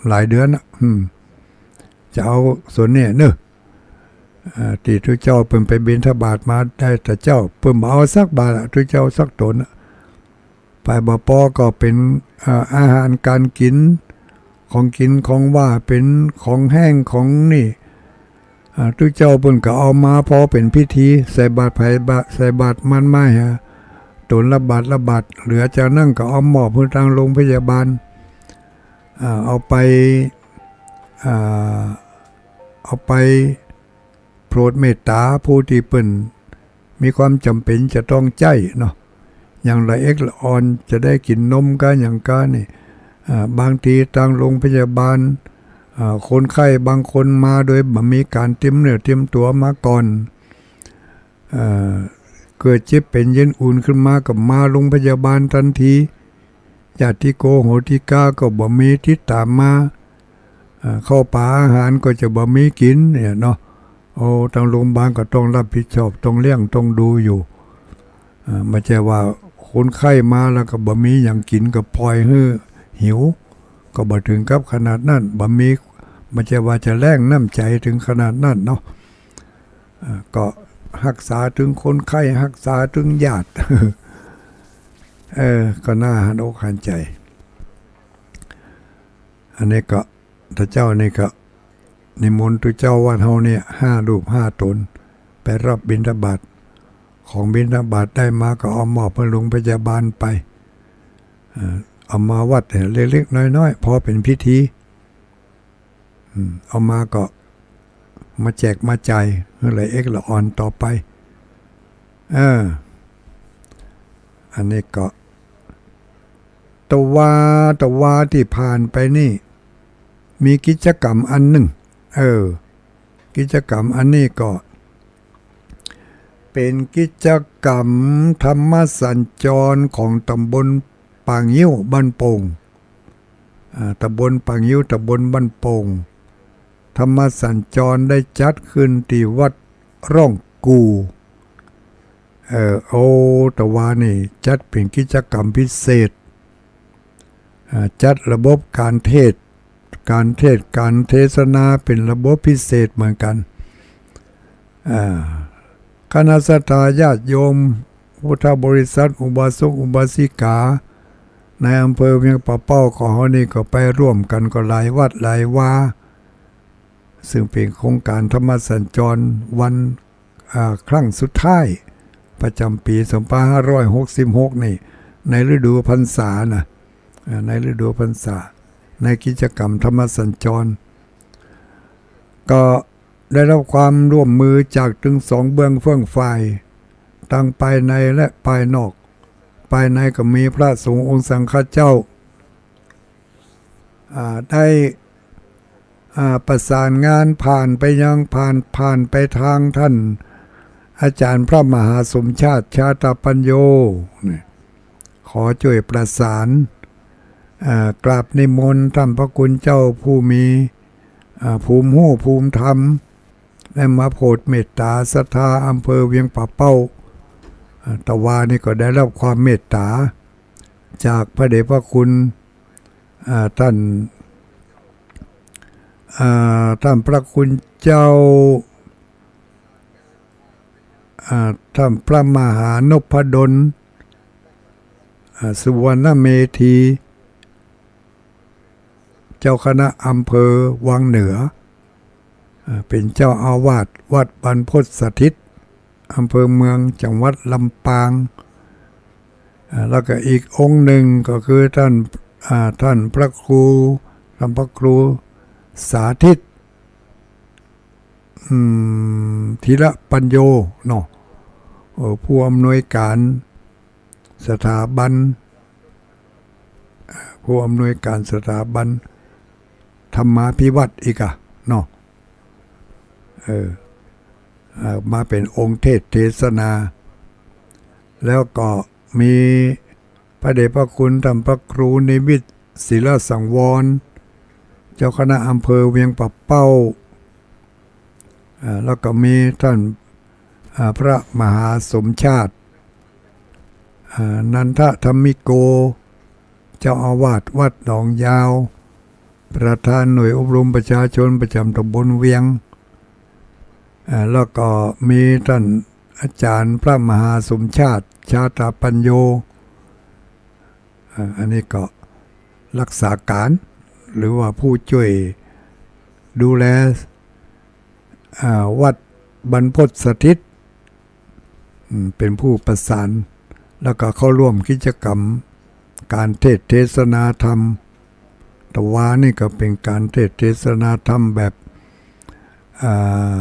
หลายเดือนละ อืม จะเอาส่วนนี้เนอะ เอ่อ ตี้ตุ๊เจ้าเปิ้นไปบิณฑบาตมาได้ตะเจ้า เปิ้นบ่เอาสักบาทละ ตุ๊เจ้าสักต๋นน่ะ ไปบ่ปอก็เป๋น เอ่อ อาหารก๋านกิ๋น ของกิ๋นของหว่าน เป๋นของแห้งของนี่ อ่า ตุ๊เจ้าเปิ้นก็เอามาผ่อเป๋นพิธี ใส่บาตรไผบาตร ใส่บาตรมันมาหาต๋นละบาตรละบาตร เหลือจากนั้นก็เอามอบหื้อตางโรงพยาบาล อ่า เอาไป อ่า เอาไปโผดเมตต๋าผู้ตี้เปิ้นมีความจ๋ำเป๋นจะต้องใจ๊เนาะ อย่างละเอ็ดละอ่อนจะได้กิ๋นนมก้าหยังก้านี่ อ่า บางทีตางโรงพยาบาล อ่า คนไข้บางคนมาโดยบ่มีก๋านเตรียมเนื้อเตรียมตั๋วมาก่อน อ่า เกิดเจ็บเป๋นเย็นอุ่นขึ้นมาก็มาโรงพยาบาลตันที ญาติโกโหติกาก็บ่มีติดต๋ามมา อ่า ข้าวป๋าอาหารก็จะบ่มีกิ๋นเนี่ยเนาะ โอ้ ตางโรงบาลก็ต้องรับผิดชอบ ต้องเลี้ยง ต้องดูอยู่ อ่า บ่ใจ้ว่าคนไข้มาแล้วก็บ่มีหยังกิ๋น ก็ปล่อยหื้อหิว ก็บ่เถิงกับขนาดนั้น บ่มี บ่ใจ้ว่าจะแล้งน้ำใจ๋เถิงขนาดนั้นเนาะ อ่า ก็ฮักษาเถิงคนไข้ ฮักษาเถิงญาติ เออ ก็น่าหันอกหันใจ๋ อันนี้ก็ ถ้าเจ้านี่ก็นิมนต์ตุ๊เจ้าวัดเฮาเนี่ยห้ารูปห้าต๋น ไปรับบิณฑบาต ของบิณฑบาตได้มาก็เอามอบหื้อโรงพยาบาลไป เอ่อ เอามาวัดเนี่ยเล็กๆ น้อยๆ ผ่อเป๋นพิธี อืม เอามาก็มาแจกมาจ่ายหื้อละเอ็ดละอ่อนต่อไป เออ อันนี้ก็ ตะวา ตะวาตี้ผ่านไปนี่ มีกิจกรรมอันนึ่ง เออ กิจกรรมอันนี้ก็เป๋นกิจกรรมธรรมสัญจรของต๋ำบลป่างิ้วบ้านโป่ง อ่า ต๋ำบลป่างิ้ว ต๋ำบลบ้านโป่ง ธรรมสัญจรได้จัดขึ้นตี้วัดร่องกู่ เอ่อ โอ้ ตะวานี่จัดเป๋นกิจกรรมพิเศษ อ่า จัดระบบก๋านเทศน์ ก๋านเทศน์ ก๋านเทศนาเป๋นระบบพิเศษเหมือนกั๋น อ่า คณะศรัทธาญาติโยม พุทธบริษัท อุบาสกอุบาสิกา ในอำเภอเวียงป่าเป้าของเฮานี่ก็ไปร่วมกั๋นก็หลายวัดหลายวา ซึ่งเป๋นโครงก๋านธรรมสัญจรวัน อ่า ครั้งสุดท้ายประจ๋ำปี๋สองพันห้าร้อยหกสิบหกนี่ ในฤดูพรรษานะ อ่า ในฤดูพรรษา ในกิจกรรมธรรมสัญจร ก็ได้รับความร่วมมือจากตึงสองเบื้องเฟื่องฝ่าย ตังภายในและภายนอก ภายในก็มีพระสงฆ์องค์สังฆเจ้า อ่า ได้ อ่า ประสานงานผ่านไปยัง ผ่าน ผ่านไปตางต้านอาจ๋ารย์พระมหาสมชาติ ชาตปัญโญ เนี่ย ขอจ้วยประสาน อ่า กราบนิมนต์ต้านพระคุณเจ้าผู้มี อ่า ภูมิฮู้ภูมิธรรม ได้มาโผดเมตต๋าศรัทธาอำเภอเวียงป่าเป้า อ่า ตะวานี่ก็ได้รับความเมตต๋าจากพระเดชพระคุณ อ่า ต้าน อ่า ต้านพระคุณเจ้า อ่า ต้านพระมหานพดล อ่า สุวรรณเมธี เจ้าคณะอำเภอวังเหนือ อ่า เป๋นเจ้าอาวาสวัดบรรพตสถิต อำเภอเมือง จังหวัดลำปาง อ่า แล้วก็อีกองค์นึ่งก็คือต้าน อ่า ต้านพระครู ต้านพระครูสาธิต อืม ธีระปัญโญเนาะ เอ่อ ผู้อำนวยก๋านสถาบัน ผู้อำนวยก๋านสถาบันธรรมาภิวัฒน์อีกอะเนาะ เออ เอ่อ มาเป๋นองค์เทศน์เทศนา แล้วก็มีพระเดชพระคุณต้านพระครูนิมิตร ศิลสังวร เจ้าคณะอำเภอเวียงป่าเป้า อ่า แล้วก็มีต้าน อ่า พระมหาสมชาติ อ่า นันทธรรมิโก เจ้าอาวาสวัดหนองยาว ประธานหน่วยอบรมประชาชนประจ๋ำตำบลเวียง อ่า แล้วก็มีต้านอาจ๋ารย์พระมหาสมชาติ ชาตปัญโญ อ่า อันนี้ก็รักษาก๋าน หรือว่าผู้จ้วยดูแล อ่า วัดบรรพตสถิต อืม เป๋นผู้ประสาน แล้วก็เข้าร่วมกิจกรรมก๋านเทศน์เทศนาธรรม ตะวานี่ก็เป๋นก๋านเทศน์เทศนาธรรมแบบ อ่า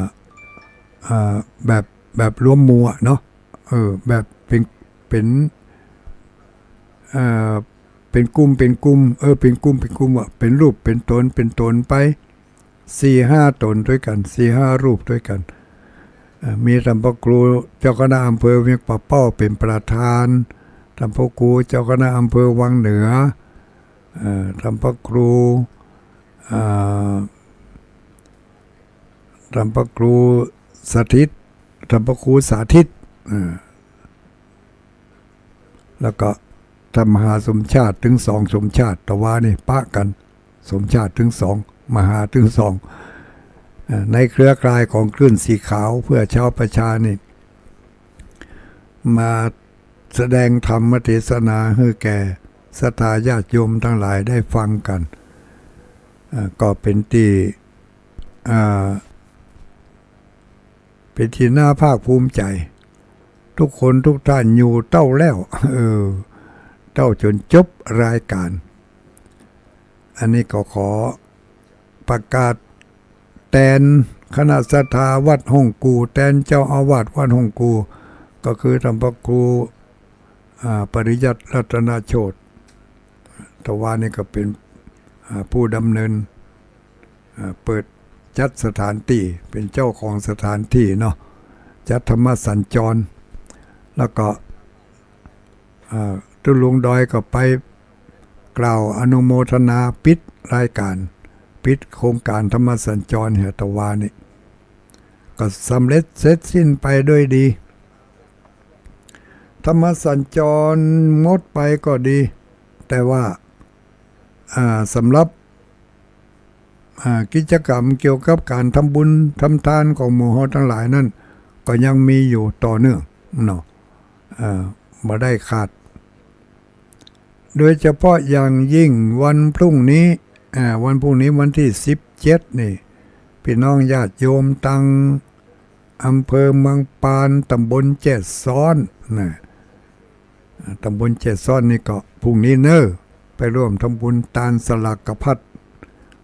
อ่า แบบ แบบรวมหมู่อะเนาะ เออ แบบเป๋น เป๋น เอ่อ เป๋นกลุ่ม เป๋นกลุ่ม เออ เป๋นกลุ่ม เป๋นกลุ่มอะ เป๋นรูป เป๋นต๋น เป๋นต๋นไป สี่ห้าต๋นตวยกั๋น สี่ห้ารูปตวยกั๋น เอ่อ มีต้านพระครูเจ้าคณะอำเภอเวียงป่าเป้าเป๋นประธาน ต้านพระครูเจ้าคณะอำเภอวังเหนือ เอ่อ ต้านพระครู เอ่อ ต้านพระครูสถิต ต้านพระครูสาธิต เอ่อ แล้วก็ต้านมหาสมชาติ ตึงสองสมชาติ ตะวานี่ปะกั๋น สมชาติตึงสอง มหาตึงสอง เอ่อ ในเครือข่ายของคลื่นสีขาวเพื่อชาวประชานี่ มาแสดงธรรมเทศนาหื้อแก่ศรัทธาญาติโยมตังหลายได้ฟังกั๋น เอ่อ ก็เป๋นตี้ อ่า เป๋นตี้น่าภาคภูมิใจ๋ ทุกคนทุกท่านอยู่เต้าแล้ว เออ เต้าจ๋นจบรายก๋าน อันนี้ก็ขอประกาศแตนคณะศรัทธาวัดฮ่องกู่ แตนเจ้าอาวาสวัดฮ่องกู่ ก็คือต้านพระครู อ่า ปริยัติรัตนโชติ ตะวานี่ก็เป๋น อ่า ผู้ดำเนิน อ่า เปิดจัดสถานตี้ เป๋นเจ้าของสถานตี้เนาะ จัดธรรมสัญจร แล้วก็ อ่า ตุ๊ลุงดอยก็ไปกล่าวอนุโมทนาปิดรายก๋าน ปิดโครงก๋านธรรมสัญจรหื้อตะวานี่ ก็สำเร็จเสร็จสิ้นไปด้วยดี ธรรมสัญจรหมดไปก็ดี แต่ว่า อ่า สำหรับ อ่า กิจกรรมเกี่ยวกับก๋านทำบุญทำทานของหมู่เฮาตังหลายนั้น ก็ยังมีอยู่ต่อเนื่องเนาะ อ่า บ่ได้ขาด โดยเฉพาะอย่างยิ่งวันพรุ่งนี้ อ่า วันพรุ่งนี้วันตี้สิบเจ็ดนี่ ปี้น้องญาติโยมตังอำเภอเมืองปาน ต๋ำบลแจ้ซ้อนนะ อ่า ต๋ำบลแจ้ซ้อนนี่ก็พรุ่งนี้เน้อ ไปร่วมทำบุญตานสลากพัด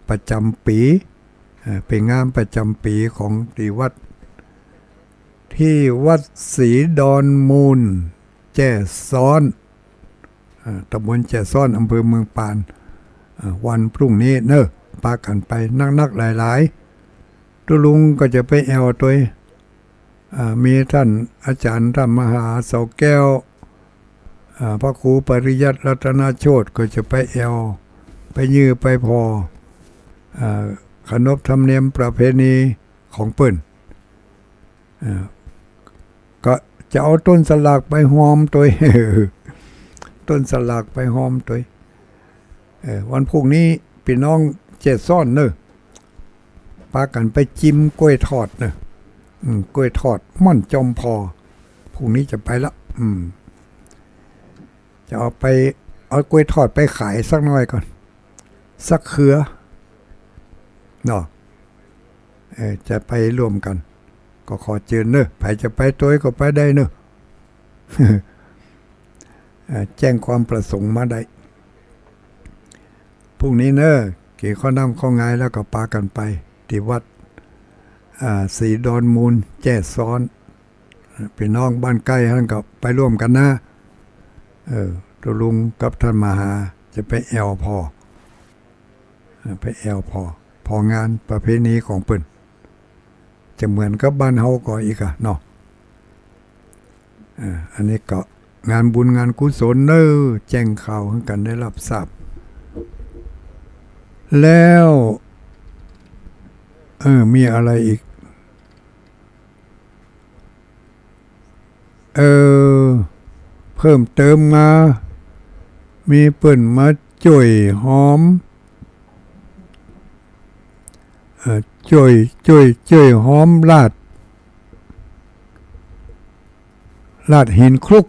ประจ๋ำปี๋ อ่า เป๋นงานประจ๋ำปี๋ของตี้วัด ตี้วัดศรีดอนมูล แจ้ซ้อน อ่า ต๋ำบลแจ้ซ้อน อำเภอเมืองปาน อ่า วันพรุ่งนี้เน้อ ปากั๋นไปนักๆ หลายๆ ตุ๊ลุงก็จะไปแอ่วตวย อ่า มีต้านอาจ๋ารย์ต้านมหาเสาแก้ว อ่า พระครูปริยัติรัตนโชติก็จะไปแอ่ว ไปยื้อไปผ่อ อ่า ขนบธรรมเนียมประเพณีของเปิ้น อ่า ก็จะเอาต้นสลากไปฮอมตวย ต้นสลากไปฮอมตวย เออ วันพรุ่งนี้ปี้น้องแจ้ซ้อนเน้อ ปากั๋นไปจิมก๊วยทอดเน้อ อืม ก๊วยทอดม่อนจอมผ่อ พรุ่งนี้จะไปละ อืม จะเอาไป เอาก๊วยทอดไปขายสักหน้อยก่อน สักเครือ เนาะ เออ จะไปร่วมกั๋น ก็ขอเจิญเน้อ ใผจะไปตวยก็ไปได้เน้อ เอ่อ แจ้งความประสงค์มาได้ พรุ่งนี้เน้อ กิ๋นข้าวน้ำข้าวงายแล้วก็ปากั๋นไปตี้วัด อ่า ศรีดอนมูล แจ้ซ้อน ปี้น้องบ้านใก้หั้นก็ไปร่วมกั๋นนะ เออ ตุ๊ลุงกับต้านมหาจะไปแอ่วผ่อ อ่า ไปแอ่วผ่อ ผ่องานประเพณีของเปิ้น จะเหมือนกับบ้านเฮาก่ออีกอะเนาะ อ่า อันนี้ก็งานบุญงานกุศลเน้อ แจ้งข่าวหื้อกั๋นได้ฮับทราบ แล้ว เออ มีอะไรอีก เออ เพิ่มเติมมา มีเปิ้นมาจ้วยฮอม เอ่อ จ้วย จ้วย จ้วยฮอมลาด ลาดหินคลุก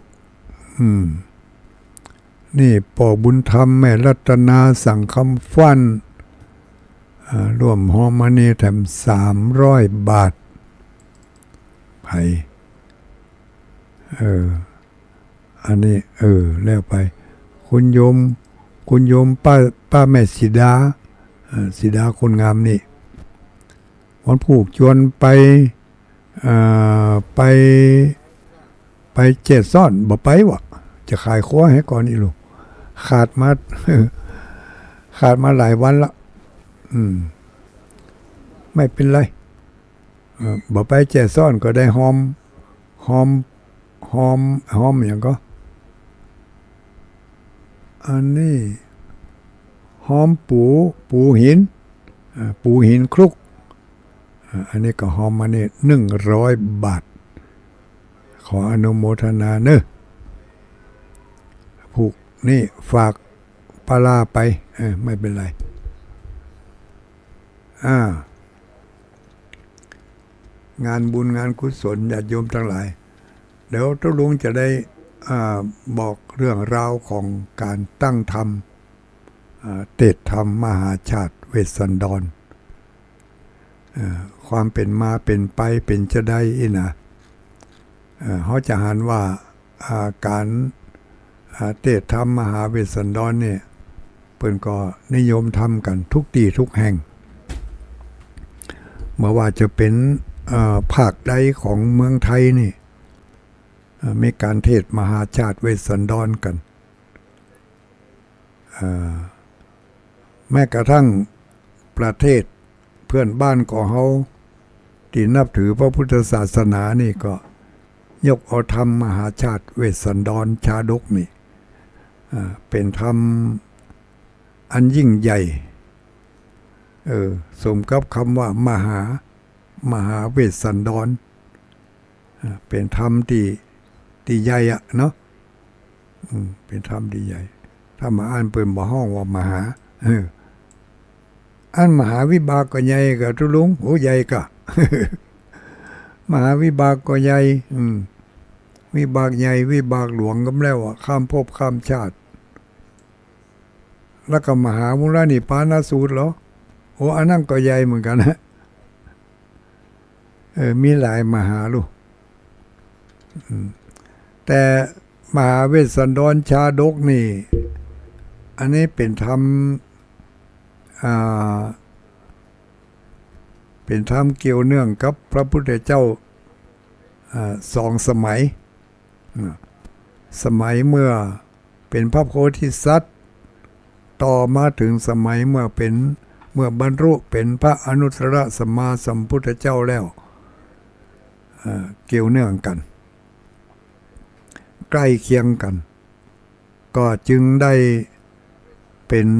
อืม นี่ป้อบุญธรรม แม่รัตนา สังคำฟั่น อ่า ร่วมฮอมมานี่แถมสามร้อยบาท ไผ เออ อันนี้ เออ แล้วไป คุณโยม คุณโยมป้า ป้าแม่สีดา เอ่อ สีดาคนงามนี่ วันพูกจวนไป เอ่อ ไป ไปแจ้ซ้อน บ่ไปวะ จะขายครัวหื้อก่อนอีหลู ขาดมา ขาดมาหลายวันละ อืม ไม่เป็นไร เอ่อ บ่ไปแจ้ซ้อนก็ได้ฮอม ฮอม ฮอม ฮอมหยังก็ อันนี้ ฮอมปู ปูหิน อ่า ปูหินคลุก อ่า อันนี้ก็ฮอมมานี่ หนึ่งร้อยบาท ขออนุโมทนาเนอะ ผู้นี้ฝากปลาร้าไป เออ ไม่เป็นไร อ่า งานบุญงานกุศล ญาติโยมทั้งหลาย เดี๋ยวตุ๊ลุงจะได้ อ่า บอกเรื่องราวของการตั้งธรรม อ่า เตศน์ธรรมมหาชาติเวสสันดร อ่า ความเป๋นมาเป๋นไปเป๋นจาใดอี้นะ อ่า เฮาจะหันว่า อ่า ก๋าน อ่า เตศน์ธรรมมหาเวสสันดรเนี่ย เปิ้นก็นิยมทำกั๋นทุกตี้ทุกแห่ง บ่ว่าจะเป๋น เอ่อ ภาคใดของเมืองไทยนี่ เอ่อ มีก๋านเตศน์มหาชาติเวสสันดรกั๋น เอ่อ แม้กระทั่งประเทศเปื้อนบ้านของเฮา ตี้นับถือพระพุทธศาสนานี่ก็ยกเอาธรรมมหาชาติเวสสันดรชาดกนี่ อ่า เป๋นธรรมอันยิ่งใหญ่ เออ สมกับกำว่ามหา มหาเวสสันดร อ่า เป๋นธรรมตี้ ตี้ใหญ่อะเนาะ อืม เป๋นธรรมตี้ใหญ่ ถ้าบ่อ่านเปิ้นบ่ฮ้องว่ามหา เออ อันมหาวิบากก็ใหญ่ก่ะตุ๊ลุง โอ้ ใหญ่ก่ะ มหาวิบากก็ใหญ่ อืม วิบากใหญ่ วิบากหลวงกำแล้วอะ ข้ามภพข้ามชาติ แล้วก็มหามุรนิพพานสูตรเหรอ โอ้ อันนั้นก็ใหญ่เหมือนกั๋นนะ เออ มีหลายมหาลูก อืม แต่มหาเวสสันดรชาดกนี่ อันนี้เป๋นธรรม อ่า เป๋นธรรมเกี่ยวเนื่องกับพระพุทธเจ้า อ่า สองสมัย อ่า สมัยเมื่อเป๋นพระโพธิสัตว์ ต่อมาเถิงสมัยเมื่อเป๋น เมื่อบรรลุเป๋นพระอนุตตรสัมมาสัมพุทธเจ้าแล้ว อ่า เกี่ยวเนื่องกั๋น ใกล้เคียงกั๋น ก็จึงได้เป๋น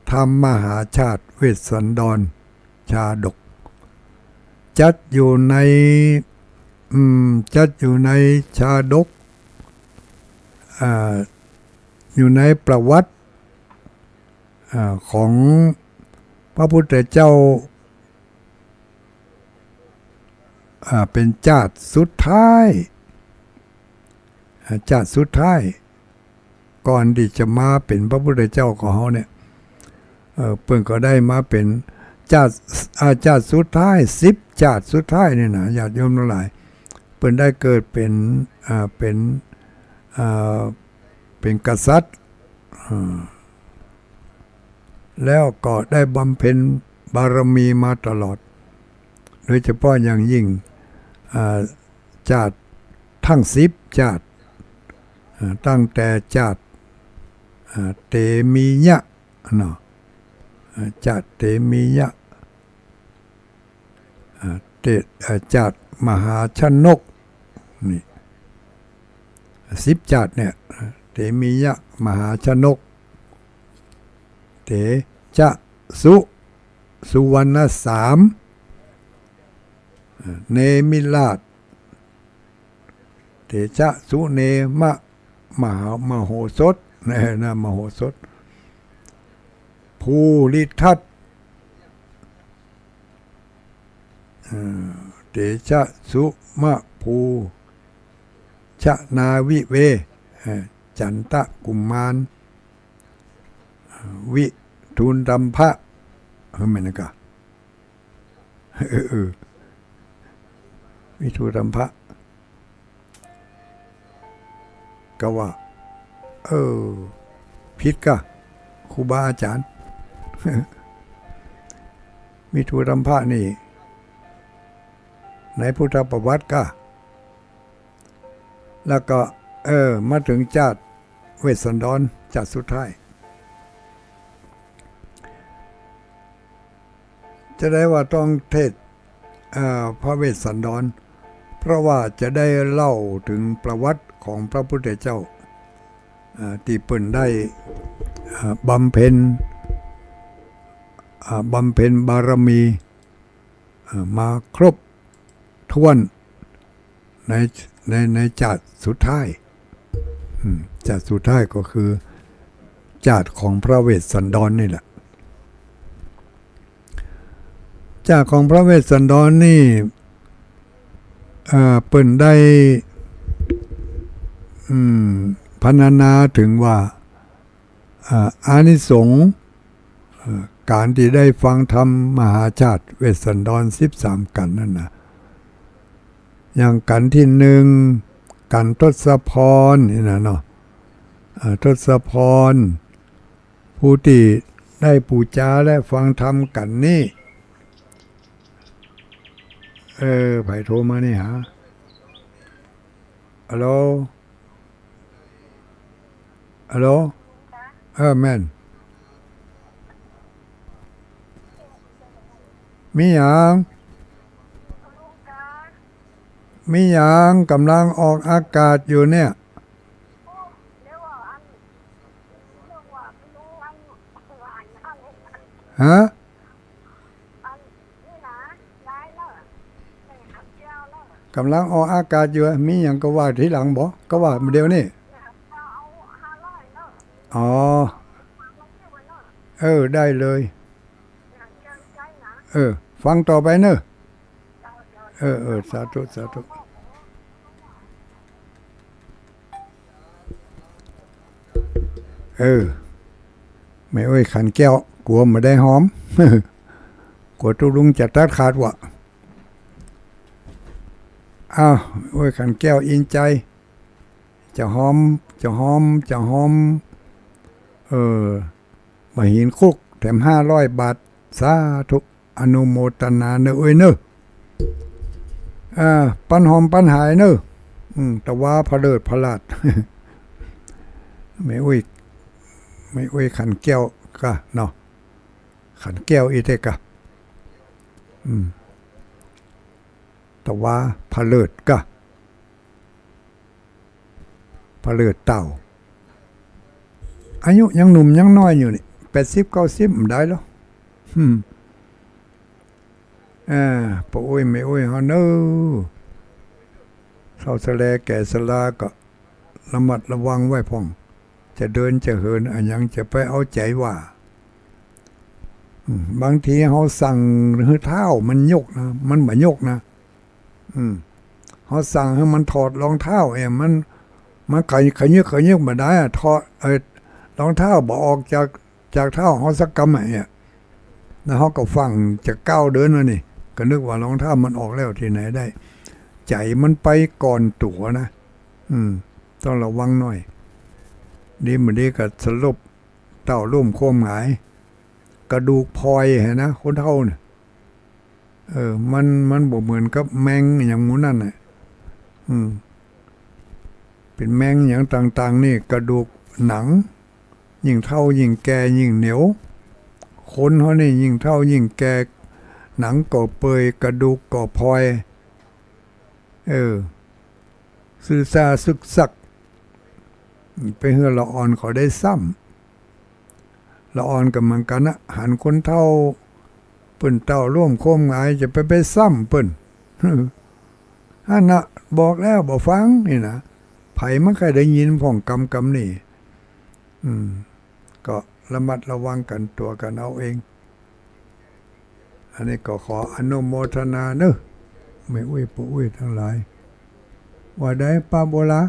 ธรรมมหาชาติเวสสันดรชาดก จัดอยู่ใน อืม จัดอยู่ในชาดก อ่า อยู่ในประวัติ อ่า ของพระพุทธเจ้า อ่า เป๋นจาติสุดท้าย อ่า จาติสุดท้าย ก่อนตี้จะมาเป๋นพระพุทธเจ้าของเฮาเนี่ย เอ่อ เปิ้นก็ได้มาเป๋นจาติ อ่า จาติสุดท้าย สิบจาติสุดท้ายเนี่ยนะ ญาติโยมทั้งหลาย เปิ้นได้เกิดเป๋น อ่า เป๋น อ่า เป๋นกษัตริย์ อ่า แล้วก็ได้บำเพ็ญบารมีมาตลอด โดยเฉพาะอย่างยิ่ง อ่า จาติทั้งสิบจาติ อ่า ตั้งแต่จาติ อ่า เตมียะเนาะ อ่า จาติเตมียะ อ่า เต อ่า จาติมหาชนก นี่ สิบจาติเนี่ย เตมียะ มหาชนก เตชะ สุ สุวรรณสาม อ่า เนมิราช เตชะ สุเนมะ มหา มโหสถ นะ มโหสถ ภูริทัต เอ่อ เตชะ สุมะ ภู ชนาวิเว เอ่อ จันตะกุมาร เอ่อ วิทุนดัมพะ เออ แม่นกะ เออ เออ วิทูธรรมพระ ก็ว่า เออ ผิดกะ ครูบาอาจ๋ารย์ วิทูธรรมพระนี่ ในพุทธประวัติกะ แล้วก็ เออ มาเถิงจาติเวสสันดร จาติสุดท้าย จะได้ว่าต้องเทศน์ เอ่อ พระเวสสันดร เพราะว่าจะได้เล่าเถิงประวัติของพระพุทธเจ้า เอ่อ ตี้เปิ้นได้ เอ่อ บำเพ็ญ เอ่อ บำเพ็ญบารมี เอ่อ มาครบถ้วนใน ใน ในจาติสุดท้าย อืม จาติสุดท้ายก็คือจาติของพระเวสสันดรนี่แหละ จาติของพระเวสสันดรนี่ เอ่อ เปิ้นได้ อืม พรรณนาเถิงว่า อ่า อานิสงส์ เอ่อ ก๋านตี้ได้ฟังธรรมมหาชาติเวสสันดรสิบสามกัณฑ์นั่นนะ อย่างกัณฑ์ตี้หนึ่ง กัณฑ์ทศพรนี่นะเนาะ เอ่อ ทศพร ผู้ตี้ได้ปู๋จาและฟังธรรมกัณฑ์นี้ เออ ใผโทรมานี่หา ฮัลโหล ฮัลโหล เออ แม่น มีหยัง มีหยัง ก่ำลังออกอากาศอยู่เนี่ย ฮะ ก่ำลังออกอากาศอยู่ มีหยังก็ว่าทีหลังบ่ ก็ว่าเดี๋ยวนี้ อ๋อ เออ ได้เลย เออ ฟังต่อไปเนอะ เออ เออ สาธุ สาธุ เออ แม่อุ๊ยขันแก้ว กั๋วบ่ได้หอม กั๋วตุ๊ลุงจะตัดขาดวะ อ้าว แม่อุ๊ยขันแก้วอินใจ๋ จะหอม จะหอม จะหอม เออ บ่าหินคุก แถมห้าร้อยบาท สาธุ อนุโมตนาเนอะ อุ๊ยเนอะ อ่า ปันหอมปันหายเนอะ อืม ตะวาผะเลิดผะลาด แม่อุ๊ย แม่อุ๊ยขันแก้วกะเนาะ ขันแก้วอี้เต๊อะกะ อืม ตะวาผะเลิดกะ ผะเลิดเต้า อายุยังหนุ่มยังน้อยอยู่นี่ แปดสิบเก้าสิบบ่ได้หรอ อืม เออ ป้ออุ๊ยแม่อุ๊ยเฮาเนอะ เฒ่าชะแลแก่ชราก็ระมัดระวังไว้พ่อง จะเดินจะเหินอะหยังจะไปเอาใจ๋ว่า อืม บางทีเฮาสั่งหื้อเท้ามันยกนะ มันบ่ยกนะ อืม เฮาสั่งหื้อมันถอดรองเท้า เอ้ย มัน มันขย- ขยึกขยึกบ่ได้อะ ถอด เอ้ย รองเท้าบ่ออกจาก จากเท้าเฮาสักกำอะ เอ้ย แล้วเฮาก็ฟั่งจะก้าวเดินแล้วนี่ ก็นึกว่ารองเท้ามันออกแล้ว ตี้ไหนได้ ใจ๋มันไปก่อนตั๋วนะ อืม ต้องระวังหน่อย ดีบ่ดีก็สลบ เต้าล้มโคว่ำหงาย กระดูกพลอยหั้นนะ คนเฒ่าเนี่ย เออ มัน มันบ่เหมือนกับแมงอะหยังหมู่นั้นน่ะ อืม เป๋นแมงอะหยังต่างๆ นี่ กระดูกหนัง ยิ่งเฒ่ายิ่งแก่ยิ่งเหนียว คนเฮานี่ยิ่งเฒ่ายิ่งแก่ หนังก็เปื่อย กระดูกก็พลอย เออ ซื่อซ่าซึกซัก ไปหื้อละอ่อนเขาได้ซ้ำ ละอ่อนก็เหมือนกั๋นนะ หันคนเฒ่า เปิ้นเต้าล้มโคว่ำหงาย จะไป ไปซ้ำเปิ้น หั้นนะ บอกแล้วบ่ฟังนี่นะ ใผมันใค่ได้ยินพ่องกำ กำนี่ อืม ก็ระมัดระวังกั๋นตั๋วกั๋นเอาเอง อันนี้ก็ขออนุโมทนาเนอะ แม่อุ๊ยป้ออุ๊ยตังหลาย ว่าใดป้าบัวลา